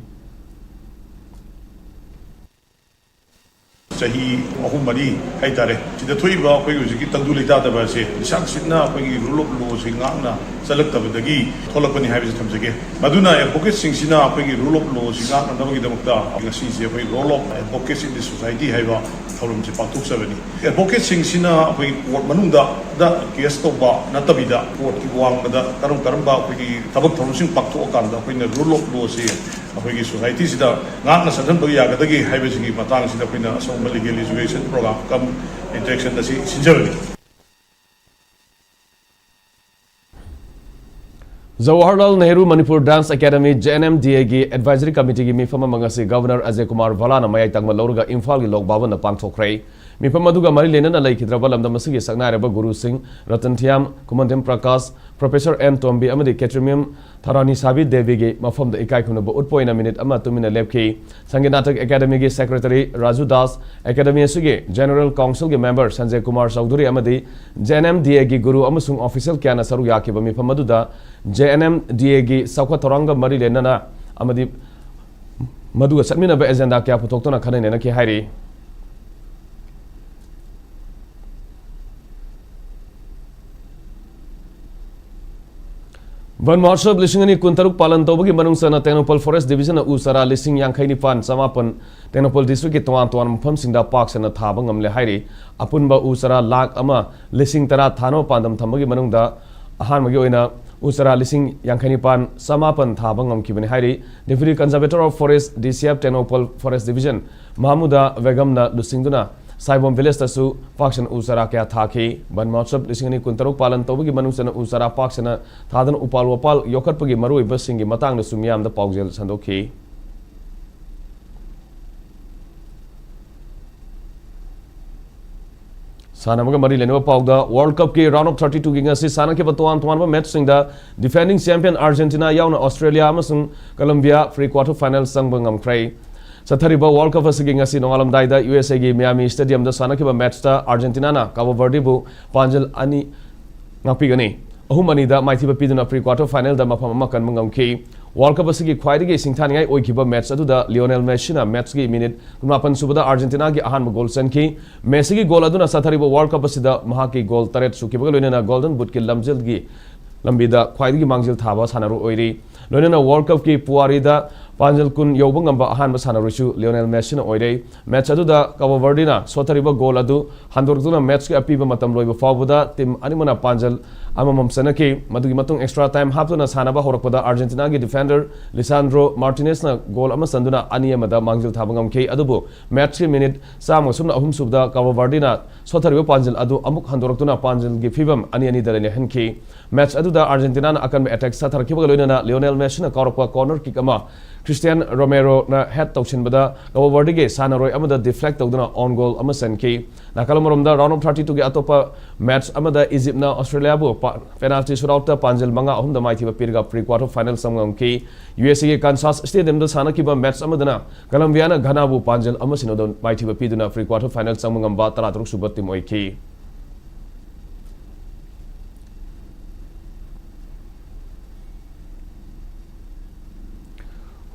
ꯆꯍꯤ ꯑꯍꯨꯝ ꯃꯔꯤ ꯍꯥꯏꯇꯥꯔꯦ, ꯁꯤꯗ ꯊꯣꯛꯏꯕ ꯑꯩꯈꯣꯏꯒꯤ ꯍꯧꯖꯤꯛꯀꯤ ꯇꯪꯗꯨ ꯂꯩꯇꯥꯗꯕ ꯑꯁꯦ ꯂꯤꯁꯥꯡ ꯁꯤꯠꯅ ꯑꯩꯈꯣꯏꯒꯤ Rule of Lawꯁꯤ ꯉꯥꯛꯅ ꯆꯠꯂꯛꯇꯕꯗꯒꯤ ꯊꯣꯛꯂꯛꯄꯅꯤ ꯍꯥꯏꯕꯁꯤ ꯊꯝꯖꯒꯦ꯫ ꯃꯗꯨꯅ ꯑꯦꯗꯚꯣꯀꯦꯠꯁꯤꯡꯁꯤꯅ ꯑꯩꯈꯣꯏꯒꯤ Rule of Lawꯁꯤ ꯉꯥꯛꯅꯅꯕꯒꯤꯗꯃꯛꯇ ꯉꯁꯤꯁꯦ ꯑꯩꯈꯣꯏ Role of Advocates in the Society ꯍꯥꯏꯕ ꯊꯧꯔꯝꯁꯦ ꯄꯥꯡꯊꯣꯛꯆꯕꯅꯤ꯫ ꯑꯦꯗꯚꯣꯀꯦꯠꯁꯤꯡꯁꯤꯅ ꯑꯩꯈꯣꯏꯒꯤ ꯀꯣꯔꯠ ꯃꯅꯨꯡꯗ ꯗ ꯀꯦꯁ ꯇꯧꯕ ꯅꯠꯇꯕꯤꯗ, ꯀꯣꯔꯠꯀꯤ ꯋꯥꯡꯃꯗ ꯀꯔꯝ ꯀꯔꯝꯕ ꯑꯩꯈꯣꯏꯒꯤ ꯊꯕꯛ ꯊꯧꯔꯝꯁꯤꯡ ꯄꯥꯡꯊꯣꯛꯑꯀꯥꯟꯗ ꯑꯩꯈꯣꯏꯅ Rule of Lawꯁꯤ ꯑꯩꯈꯣꯏꯒꯤ ꯁꯣꯁꯥꯏꯇꯤꯁꯤꯗ ꯉꯥꯛꯅ ꯆꯠꯍꯟꯕ ꯌꯥꯒꯗꯒꯦ ꯍꯥꯏꯕꯁꯤꯒꯤ ꯃꯇꯥꯡꯁꯤꯗ ꯑꯩꯈꯣꯏꯅ ꯑꯁꯤꯒꯨꯝꯕ legal education program cum interaction ꯑꯁꯤ ꯁꯤꯟꯖꯕꯅꯤ꯫ Jawaharlal Nehru Manipur Dance Academy, J N M D A ꯒꯤ Advisory Committeeꯒꯤ ꯃꯤꯐꯝ ꯑꯃ ꯉꯁꯤ Governor Ajay Kumar Bhallana ꯃꯌꯥꯏ ꯇꯪꯕ ꯂꯧꯔꯒ ꯏꯝꯐꯥꯜꯒꯤ ꯂꯣꯛ ꯚꯕꯟꯗ ꯄꯥꯡꯊꯣꯛꯈ꯭ꯔꯦ꯫ ꯃꯤꯐꯝ ꯑꯗꯨꯒ ꯃꯔꯤ ꯂꯩꯅꯅ ꯂꯩꯈꯤꯗ꯭ꯔꯕ ꯂꯝꯗꯝ ꯑꯁꯤꯒꯤ ꯁꯛꯅꯥꯏꯔꯕ ꯒꯨꯔꯨꯁꯤꯡ ꯔꯇꯟꯊꯤꯌꯥꯝ ꯈꯨꯃꯟꯊꯦꯝ ꯄ꯭ꯔꯀꯥꯁ, Professor ꯑꯦꯟ ꯇꯣꯝꯕꯤ ꯑꯃꯗꯤ ꯀꯦꯇ꯭ꯔꯤꯃꯤꯌꯝ ꯊꯔꯥꯅꯤ ꯁꯥꯕꯤ ꯗꯦꯕꯤꯒꯤ ꯃꯐꯝꯗ ꯏꯀꯥꯏ ꯈꯨꯝꯅꯕ ꯎꯠꯄ ꯑꯣꯏꯅ ꯃꯤꯅꯤꯠ ꯑꯃ ꯇꯨꯃꯤꯟꯅ ꯂꯦꯞꯈꯤ꯫ ꯁꯪꯒꯤꯠ ꯅꯥꯇꯛ ꯑꯦꯀꯥꯗꯃꯤꯒꯤ Secretary ꯔꯥꯖꯨ ꯗꯥꯁ, ꯑꯦꯀꯥꯗꯃꯤ ꯑꯁꯤꯒꯤ General Councilꯒꯤ member ꯁꯟꯖꯦ ꯀꯨꯃꯥꯔ ꯆꯧꯙꯨꯔꯤ ꯑꯃꯗꯤ J N M D Aꯒꯤ ꯒꯨꯔꯨ ꯑꯃꯁꯨꯡ official ꯀꯌꯥꯅ ꯁꯔꯨꯛ ꯌꯥꯈꯤꯕ ꯃꯤꯐꯝ ꯑꯗꯨꯗ J N M D Aꯒꯤ ꯆꯥꯎꯈꯠ ꯊꯧꯔꯥꯡꯒ ꯃꯔꯤ ꯂꯩꯅꯅ ꯑꯃꯗꯤ ꯃꯗꯨꯒ ꯆꯠꯃꯤꯟꯅꯕ agenda ꯀꯌꯥ ꯄꯨꯊꯣꯛꯇꯨꯅ ꯈꯟꯅ ꯅꯩꯅꯈꯤ ꯍꯥꯏꯔꯤ꯫ ꯕꯟ ꯃꯍꯣꯠꯁꯕ ꯂꯤꯁꯤꯡ ꯑꯅꯤ ꯀꯨꯟꯇꯔꯨꯛ ꯄꯥꯂꯟ ꯇꯧꯕꯒꯤ ꯃꯅꯨꯡ ꯆꯟꯅ ꯇꯦꯡꯅꯧꯄꯜ Forest Divisionꯅ ꯎ ꯆꯥꯔꯥ ꯂꯤꯁꯤꯡ ꯌꯥꯡꯈꯩ ꯅꯤꯄꯥꯟ ꯆꯃꯥꯄꯟ ꯇꯦꯡꯅꯧꯄꯜ districtꯀꯤ ꯇꯣꯉꯥꯟ ꯇꯣꯉꯥꯟꯕ ꯃꯐꯝꯁꯤꯡꯗ ꯄꯥꯛ ꯁꯟꯅ ꯊꯥꯕ ꯉꯝꯂꯦ ꯍꯥꯏꯔꯤ꯫ ꯑꯄꯨꯟꯕ ꯎ ꯆꯥꯔꯥ ꯂꯥꯈ ꯑꯃ ꯂꯤꯁꯤꯡ ꯇꯔꯥ ꯊꯥꯅꯕ ꯄꯥꯟꯗꯝ ꯊꯝꯕꯒꯤ ꯃꯅꯨꯡꯗ ꯑꯍꯥꯟꯕꯒꯤ ꯑꯣꯏꯅ ꯎ ꯆꯥꯔꯥ ꯂꯤꯁꯤꯡ ꯌꯥꯡꯈꯩ ꯅꯤꯄꯥꯟ ꯆꯃꯥꯄꯟ ꯊꯥꯕ ꯉꯝꯈꯤꯕꯅꯤ ꯍꯥꯏꯔꯤ꯫ Deputy Conservator of Forest, D C F, Tengnoupal Forest Division ꯃꯍꯃꯨꯗꯥ ꯕꯦꯒꯝꯅ ꯂꯨꯆꯤꯡꯗꯨꯅ ꯁꯥꯏꯕꯣꯝ villageꯇꯁꯨ ꯄꯥꯛ ꯁꯟꯅ ꯎ ꯆꯥꯔꯥ ꯀꯌꯥ ꯊꯥꯈꯤ꯫ ꯕꯟ ꯃꯍꯣꯠꯁꯕ ꯂꯤꯁꯤꯡ ꯑꯅꯤ ꯀꯨꯟꯇꯔꯨꯛ ꯄꯥꯂꯟ ꯇꯧꯕꯒꯤ ꯃꯅꯨꯡ ꯆꯟꯅ ꯎ ꯆꯥꯔꯥ ꯄꯥꯛ ꯁꯟꯅ ꯊꯥꯗꯨꯅ ꯎꯄꯥꯜ ꯋꯥꯄꯥꯜ ꯌꯣꯛꯈꯠꯄꯒꯤ ꯃꯔꯨꯑꯣꯏꯕꯁꯤꯡꯒꯤ ꯃꯇꯥꯡꯗꯁꯨ ꯃꯤꯌꯥꯝꯗ ꯄꯥꯎꯖꯦꯜ ꯁꯟꯗꯣꯛꯈꯤ꯫ ꯁꯥꯟꯅꯕꯒ ꯃꯔꯤ ꯂꯩꯅꯕ ꯄꯥꯎꯗ, World Cupꯀꯤ round of thirty twoꯒꯤ ꯉꯁꯤ ꯁꯥꯟꯅꯈꯤꯕ ꯇꯣꯉꯥꯟ ꯇꯣꯉꯥꯟꯕ matchꯁꯤꯡꯗ defending champion Argentina ꯌꯥꯎꯅ Australia ꯑꯃꯁꯨꯡ Colombia pre quarter final ꯆꯪꯕ ꯉꯝꯈ꯭ꯔꯦ꯫ ꯆꯠꯊꯔꯤꯕ World Cup ꯑꯁꯤꯒꯤ ꯉꯁꯤ ꯅꯣꯡꯉꯥꯜꯂꯝꯗꯥꯏꯗ U S Aꯒꯤ Miami Stadiumꯗ ꯁꯥꯟꯅꯈꯤꯕ matchꯇ Argentinaꯅ Cabo Verdeꯕꯨ ꯄꯥꯟꯖꯜ ꯑꯅꯤ ꯉꯥꯛꯄꯤꯒꯅꯤ꯫ ꯑꯍꯨꯝ ꯑꯅꯤꯗ ꯃꯥꯏꯊꯤꯕ ꯄꯤꯗꯨꯅ pre quarter finalꯗ ꯃꯐꯝ ꯑꯃ ꯀꯟꯕ ꯉꯝꯈꯤ꯫ World Cup ꯑꯁꯤꯒꯤ ꯈ꯭ꯋꯥꯏꯗꯒꯤ ꯁꯤꯡꯊꯥꯅꯤꯡꯉꯥꯏ ꯑꯣꯏꯈꯤꯕ match ꯑꯗꯨꯗ Lionel Messiꯅ matchꯀꯤ minute ꯀꯨꯟꯃꯥꯄꯟ ꯁꯨꯕꯗ Argentinaꯒꯤ ꯑꯍꯥꯟꯕ goal ꯆꯟꯈꯤ꯫ Messiꯒꯤ goal ꯑꯗꯨꯅ ꯆꯠꯊꯔꯤꯕ World Cup ꯑꯁꯤꯗ ꯃꯍꯥꯛꯀꯤ goal ꯇꯔꯦꯠ ꯁꯨꯈꯤꯕꯒ ꯂꯣꯏꯅꯅ Golden Bootꯀꯤ ꯂꯝꯖꯦꯜꯒꯤ ꯂꯝꯕꯤꯗ ꯈ꯭ꯋꯥꯏꯗꯒꯤ ꯃꯥꯡꯖꯤꯜ ꯊꯥꯕ ꯁꯥꯟꯅꯔꯣꯏ ꯑꯣꯏꯔꯤ꯫ ꯂꯣꯏꯅꯅ World Cupꯀꯤ ꯄꯨꯋꯥꯔꯤꯗ ꯄꯥꯟꯖꯜ ꯀꯨꯟ ꯌꯧꯕ ꯉꯝꯕ ꯑꯍꯥꯟꯕ ꯁꯥꯟꯅꯔꯣꯏꯁꯨ Lionel Messiꯅ ꯑꯣꯏꯔꯦ꯫ Match ꯑꯗꯨꯗ Cabo Verdeꯅ ꯁꯣꯠꯊꯔꯤꯕ goal ꯑꯗꯨ ꯍꯟꯗꯣꯔꯛꯇꯨꯅ matchꯀꯤ ꯑꯄꯤꯕ ꯃꯇꯝ ꯂꯣꯏꯕ ꯐꯥꯎꯕꯗ team ꯑꯅꯤꯃꯛꯅ ꯄꯥꯟꯖꯜ ꯑꯃꯃꯝ ꯆꯟꯅꯈꯤ꯫ ꯃꯗꯨꯒꯤ ꯃꯇꯨꯡ extra time ꯍꯥꯞꯇꯨꯅ ꯁꯥꯟꯅꯕ ꯍꯧꯔꯛꯄꯗ Argentinaꯒꯤ defender Lisandro Martinezꯅ goal ꯑꯃ ꯆꯟꯗꯨꯅ ꯑꯅꯤ ꯑꯃꯗ ꯃꯥꯡꯖꯤꯜ ꯊꯥꯕ ꯉꯝꯈꯤ꯫ ꯑꯗꯨꯕꯨ matchꯀꯤ minute ꯆꯥꯝꯃꯒ ꯁꯨꯞꯅ ꯑꯍꯨꯝ ꯁꯨꯕꯗ Cabo Verdeꯅ ꯁꯣꯠꯊꯔꯤꯕ ꯄꯥꯟꯖꯤꯜ ꯑꯗꯨ ꯑꯃꯨꯛ ꯍꯟꯗꯣꯔꯛꯇꯨꯅ ꯄꯥꯟꯖꯤꯜꯒꯤ ꯐꯤꯕꯝ ꯑꯅꯤ ꯑꯅꯤꯗ ꯂꯩꯅꯍꯟꯈꯤ꯫ Match ꯑꯗꯨ ꯑꯥꯔꯖꯦꯟꯇꯤꯅꯥꯅ ꯑꯀꯟꯕ ꯑꯦꯇꯦꯛ ꯁꯥꯊꯔꯛꯈꯤꯕꯒ ꯂꯣꯏꯅꯅ ꯂꯤꯑꯣꯅꯦꯜ ꯃꯦꯁꯤꯅ ꯀꯥꯎꯔꯛꯄ ꯀꯣꯔꯅꯔ ꯀꯤꯛ ꯑꯃ ꯈ꯭ꯔꯤꯁꯇꯤꯌꯥꯟ ꯔꯣꯃꯦꯔꯣꯅ ꯍꯦꯗ ꯇꯧꯁꯤꯟꯕꯗ ꯀꯕꯣ ꯕꯔꯗꯦꯒꯤ ꯁꯥꯟꯅꯔꯣꯏ ꯑꯃꯗ ꯗꯤꯐ꯭ꯂꯦꯛ ꯇꯧꯗꯨꯅ ꯑꯣꯟ ꯒꯣꯜ ꯑꯃ ꯆꯟꯈꯤ꯫ ꯅꯥꯀꯜ ꯑꯃꯔꯣꯝꯗ ꯔꯥꯎꯟ ꯑꯣꯐ ꯊꯥꯔꯇꯤ ꯇꯨꯒꯤ ꯑꯇꯣꯞꯄ ꯃꯦꯠꯆ ꯑꯃꯗ ꯏꯖꯤꯞꯅ ꯑꯣꯁꯇ꯭ꯔꯦꯂꯤꯌꯥꯕꯨ ꯄꯦꯅꯥꯜꯇꯤ ꯁꯨꯠꯑꯥꯎꯠꯇ ꯄꯥꯟꯖꯤꯜ ꯃꯉꯥ ꯑꯍꯨꯝꯗ ꯃꯥꯏꯊꯤꯕ ꯄꯤꯔꯒ ꯄ꯭ꯔꯤ ꯀ꯭ꯋꯥꯔꯇꯔ ꯐꯥꯏꯅꯦꯜ ꯆꯪꯕ ꯉꯝꯈꯤ꯫ ꯌꯨ ꯑꯦꯁ ꯑꯦꯒꯤ ꯀꯟꯁꯥꯁ ꯁ꯭ꯇꯦꯗꯤꯌꯝꯗ ꯁꯥꯟꯅꯈꯤꯕ ꯃꯦꯠꯆ ꯑꯃꯗꯅ ꯀꯂꯝꯕꯤꯌꯥꯅ ꯘꯅꯥꯕꯨ ꯄꯥꯟꯖꯤꯜ ꯑꯃ ꯁꯤꯅꯣꯗ ꯃꯥꯏꯊꯤꯕ ꯄꯤꯗꯨꯅ ꯄ꯭ꯔꯤ ꯀ꯭ꯋꯥꯔꯇꯔ ꯐꯥꯏꯅꯦꯜ ꯆꯪꯕ ꯉꯝꯕ ꯇꯔꯥꯇꯔꯨꯛ ꯁꯨꯕ ꯇꯤꯝ ꯑꯣꯏꯈꯤ꯫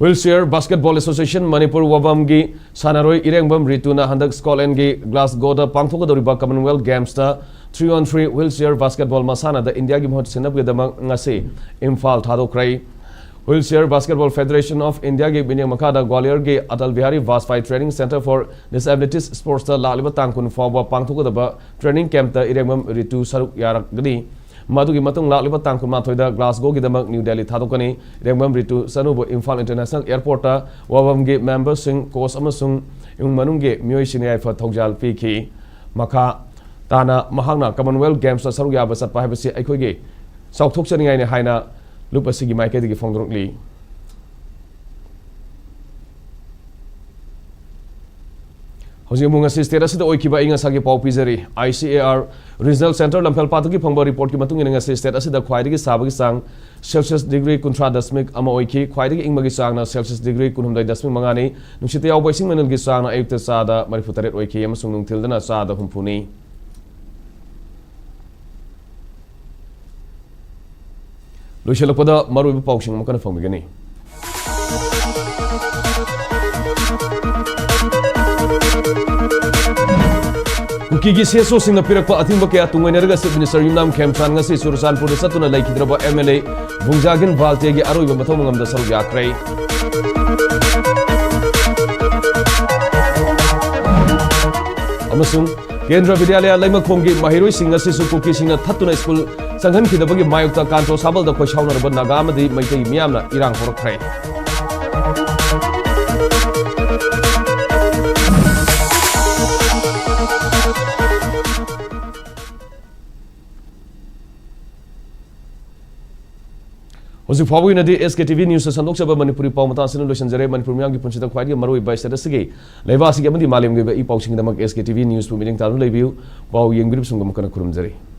Wheelchair basketball association Manipur ꯋꯥꯕꯝꯒꯤ ꯁꯥꯟꯅꯔꯣꯏ ꯏꯔꯦꯡꯕꯝ ꯔꯤꯇꯨꯅ ꯍꯟꯗꯛ ꯁ꯭ꯀꯣꯠꯂꯦꯟꯒꯤ ꯒ꯭ꯂꯥꯁꯒꯣꯗ ꯄꯥꯡꯊꯣꯛꯀꯗꯧꯔꯤꯕ ꯀꯃꯟꯋꯦꯜꯊ ꯒꯦꯝꯁꯇ three on three wheelchair basketball ꯃꯁꯥꯟꯅꯗ ꯏꯟꯗꯤꯌꯥꯒꯤ ꯃꯍꯨꯠ ꯁꯤꯟꯅꯕꯒꯤꯗꯃꯛ ꯉꯁꯤ Imphal ꯊꯥꯗꯣꯛꯈ꯭ꯔꯦ꯫ Wheelchair Basketball Federation of Indiaꯒꯤ ꯃꯤꯠꯌꯦꯡ ꯃꯈꯥꯗ ꯒ꯭ꯋꯥꯂꯤꯌꯔꯒꯤ Atal Bihari Vajpayee training centre for disabilities ꯁ꯭ꯄꯣꯔꯠꯁꯇ ꯂꯥꯛꯂꯤꯕ ꯇꯥꯡ ꯀꯨꯟ ꯐꯥꯎꯕ ꯄꯥꯡꯊꯣꯛꯀꯗꯕ ꯇ꯭ꯔꯦꯅꯤꯡ ꯀꯦꯝꯞꯇ ꯏꯔꯦꯡꯕꯝ ꯔꯤꯇꯨ ꯁꯔꯨꯛ ꯌꯥꯔꯛꯀꯅꯤ꯫ ꯃꯗꯨꯒꯤ ꯃꯇꯨꯡ ꯂꯥꯛꯂꯤꯕ ꯇꯥꯡ ꯀꯨꯟꯃꯥꯊꯣꯏꯗ ꯒ꯭ꯂꯥꯁꯒꯣꯒꯤꯗꯃꯛ ꯅ꯭ꯌꯨ ꯗꯦꯜꯂꯤ ꯊꯥꯗꯣꯛꯀꯅꯤ꯫ ꯏꯔꯦꯡꯕꯝ ꯔꯤꯇꯨ ꯆꯅꯨꯕꯨ ꯏꯝꯐꯥꯜ ꯏꯟꯇꯔꯅꯦꯁꯅꯦꯜ ꯑꯦꯌꯔꯄꯣꯔꯠꯇ ꯋꯥꯕꯝꯒꯤ ꯃꯦꯝꯕꯔꯁꯤꯡ, ꯀꯣꯆ ꯑꯃꯁꯨꯡ ꯏꯃꯨꯡ ꯃꯅꯨꯡꯒꯤ ꯃꯤꯑꯣꯏꯁꯤꯡꯅ ꯌꯥꯏꯐ ꯊꯧꯖꯥꯜ ꯄꯤꯈꯤ꯫ ꯃꯈꯥ ꯇꯥꯅ ꯃꯍꯥꯛꯅ ꯀꯃꯟꯋꯦꯜꯊ ꯒꯦꯝꯁꯇ ꯁꯔꯨꯛ ꯌꯥꯕ ꯆꯠꯄ ꯍꯥꯏꯕꯁꯤ ꯑꯩꯈꯣꯏꯒꯤ ꯆꯥꯎꯊꯣꯛꯆꯅꯤꯡꯉꯥꯏꯅꯤ ꯍꯥꯏꯅ ꯂꯨꯞ ꯑꯁꯤꯒꯤ ꯃꯥꯏꯀꯩꯗꯒꯤ ꯐꯣꯡꯗꯣꯔꯛꯂꯤ꯫ ꯍꯧꯖꯤꯛ ꯑꯃꯨꯛ ꯉꯁꯤ ꯁ꯭ꯇꯦꯠ ꯑꯁꯤꯗ ꯑꯣꯏꯈꯤꯕ ꯑꯏꯪ ꯑꯁꯥꯒꯤ ꯄꯥꯎ ꯄꯤꯖꯔꯤ꯫ I C A R regional centre ꯂꯝꯐꯦꯜꯄꯥꯠꯇꯒꯤ ꯐꯪꯕ ꯔꯤꯄꯣꯔꯠꯀꯤ ꯃꯇꯨꯡ ꯏꯟꯅ ꯉꯁꯤ ꯁ꯭ꯇꯦꯠ ꯑꯁꯤꯗ ꯈ꯭ꯋꯥꯏꯗꯒꯤ ꯁꯥꯕꯒꯤ ꯆꯥꯡ ꯁꯦꯜꯁꯤꯌꯁ ꯗꯤꯒ꯭ꯔꯤ ꯀꯨꯟꯊ꯭ꯔꯥ ꯗꯁꯃꯤꯛ ꯑꯃ ꯑꯣꯏꯈꯤ꯫ ꯈ꯭ꯋꯥꯏꯗꯒꯤ ꯏꯪꯕꯒꯤ ꯆꯥꯡꯅ ꯁꯦꯜꯁꯤꯌꯁ ꯗꯤꯒ꯭ꯔꯤ ꯀꯨꯟꯍꯨꯝꯗꯣꯏ ꯗꯁꯃꯤꯛ ꯃꯉꯥꯅꯤ꯫ ꯅꯨꯡꯁꯤꯠꯇ ꯌꯥꯎꯕ ꯏꯁꯤꯡ ꯃꯅꯤꯜꯒꯤ ꯆꯥꯡꯅ ꯑꯌꯨꯛꯇ ꯆꯥꯗ ꯃꯔꯤꯐꯨ ꯇꯔꯦꯠ ꯑꯣꯏꯈꯤ ꯑꯃꯁꯨꯡ ꯅꯨꯡꯊꯤꯜꯗꯅ ꯆꯥꯗ ꯍꯨꯝꯐꯨꯅꯤ꯫ ꯂꯣꯏꯁꯤꯜꯂꯛꯄꯗ ꯃꯔꯨꯑꯣꯏꯕ ꯄꯥꯎꯁꯤꯡ ꯑꯃꯨꯛ ꯍꯟꯅ ꯐꯪꯕꯤꯒꯅꯤ꯫ ꯀꯨꯀꯤꯒꯤ ꯁꯤ ꯑꯦꯁ ꯑꯣꯁꯤꯡꯅ ꯄꯤꯔꯛꯄ ꯑꯊꯤꯡꯕ ꯀꯌꯥ ꯇꯨꯡꯑꯣꯏꯅꯔꯒ ꯆꯤꯐ ꯃꯤꯅꯤꯁꯇꯔ ꯌꯨꯝꯅꯥꯝ ꯈꯦꯝꯆꯥꯟ ꯉꯁꯤ ꯆꯨꯔꯆꯥꯟꯄꯨꯔꯗ ꯆꯠꯇꯨꯅ ꯂꯩꯈꯤꯗ꯭ꯔꯕ ꯑꯦꯝ ꯑꯦꯜ ꯑꯦ ꯚꯨꯡꯖꯥꯒꯤꯟ ꯚꯥꯜꯇꯦꯒꯤ ꯑꯔꯣꯏꯕ ꯃꯊꯧ ꯃꯉꯝꯗ ꯁꯔꯨꯛ ꯌꯥꯈ꯭ꯔꯦ꯫ ꯑꯃꯁꯨꯡ ꯀꯦꯟꯗ꯭ꯔ ꯕꯤꯗ꯭ꯌꯥꯂꯌ ꯂꯩꯃꯈꯣꯡꯒꯤ ꯃꯍꯩꯔꯣꯏꯁꯤꯡ ꯑꯁꯤꯁꯨ ꯀꯨꯀꯤꯁꯤꯡꯅ ꯊꯠꯇꯨꯅ ꯁ꯭ꯀꯨꯜ ꯆꯪꯍꯟꯈꯤꯗꯕꯒꯤ ꯃꯥꯌꯣꯛꯇ ꯀꯥꯟꯇꯣ ꯁꯥꯕꯜꯗ ꯈꯣꯏꯁꯥꯎꯅꯔꯕ ꯅꯥꯒꯥ ꯑꯃꯗꯤ ꯃꯩꯇꯩ ꯃꯤꯌꯥꯝꯅ ꯏꯔꯥꯡ ꯍꯧꯔꯛꯈ꯭ꯔꯦ꯫ ꯍꯧꯖꯤꯛ ꯐꯥꯎꯕꯒꯤ ꯑꯣꯏꯅꯗꯤ SKTV News ꯁꯟꯗꯣꯛꯆꯕ ꯃꯅꯤꯄꯨꯔꯤ ꯄꯥꯎ ꯃꯇꯥꯡ ꯑꯁꯤꯅ ꯂꯣꯏꯁꯤꯟꯖꯔꯦ꯫ ꯃꯅꯤꯄꯨꯔ ꯃꯤꯌꯥꯝꯒꯤ ꯄꯨꯟꯁꯤꯗ ꯈ꯭ꯋꯥꯏꯗꯒꯤ ꯃꯔꯨꯑꯣꯏꯕ ꯁ꯭ꯇꯦꯠ ꯑꯁꯤꯒꯤ, ꯂꯩꯕꯥꯛ ꯑꯁꯤꯒꯤ ꯑꯃꯗꯤ ꯃꯥꯂꯦꯝꯒꯤ ꯑꯣꯏꯕ ꯏ ꯄꯥꯎꯁꯤꯡꯒꯤꯗꯃꯛ SKTV News ꯄꯨ ꯃꯤꯠꯌꯦꯡ ꯇꯥꯗꯨꯅ ꯂꯩꯕꯤꯌꯨ꯫ ꯄꯥꯎ ꯌꯦꯡꯕꯤꯔꯤꯕꯁꯤꯡꯒ ꯑꯃꯨꯛ ꯍꯟꯅ ꯈꯨꯔꯨꯝꯖꯔꯤ꯫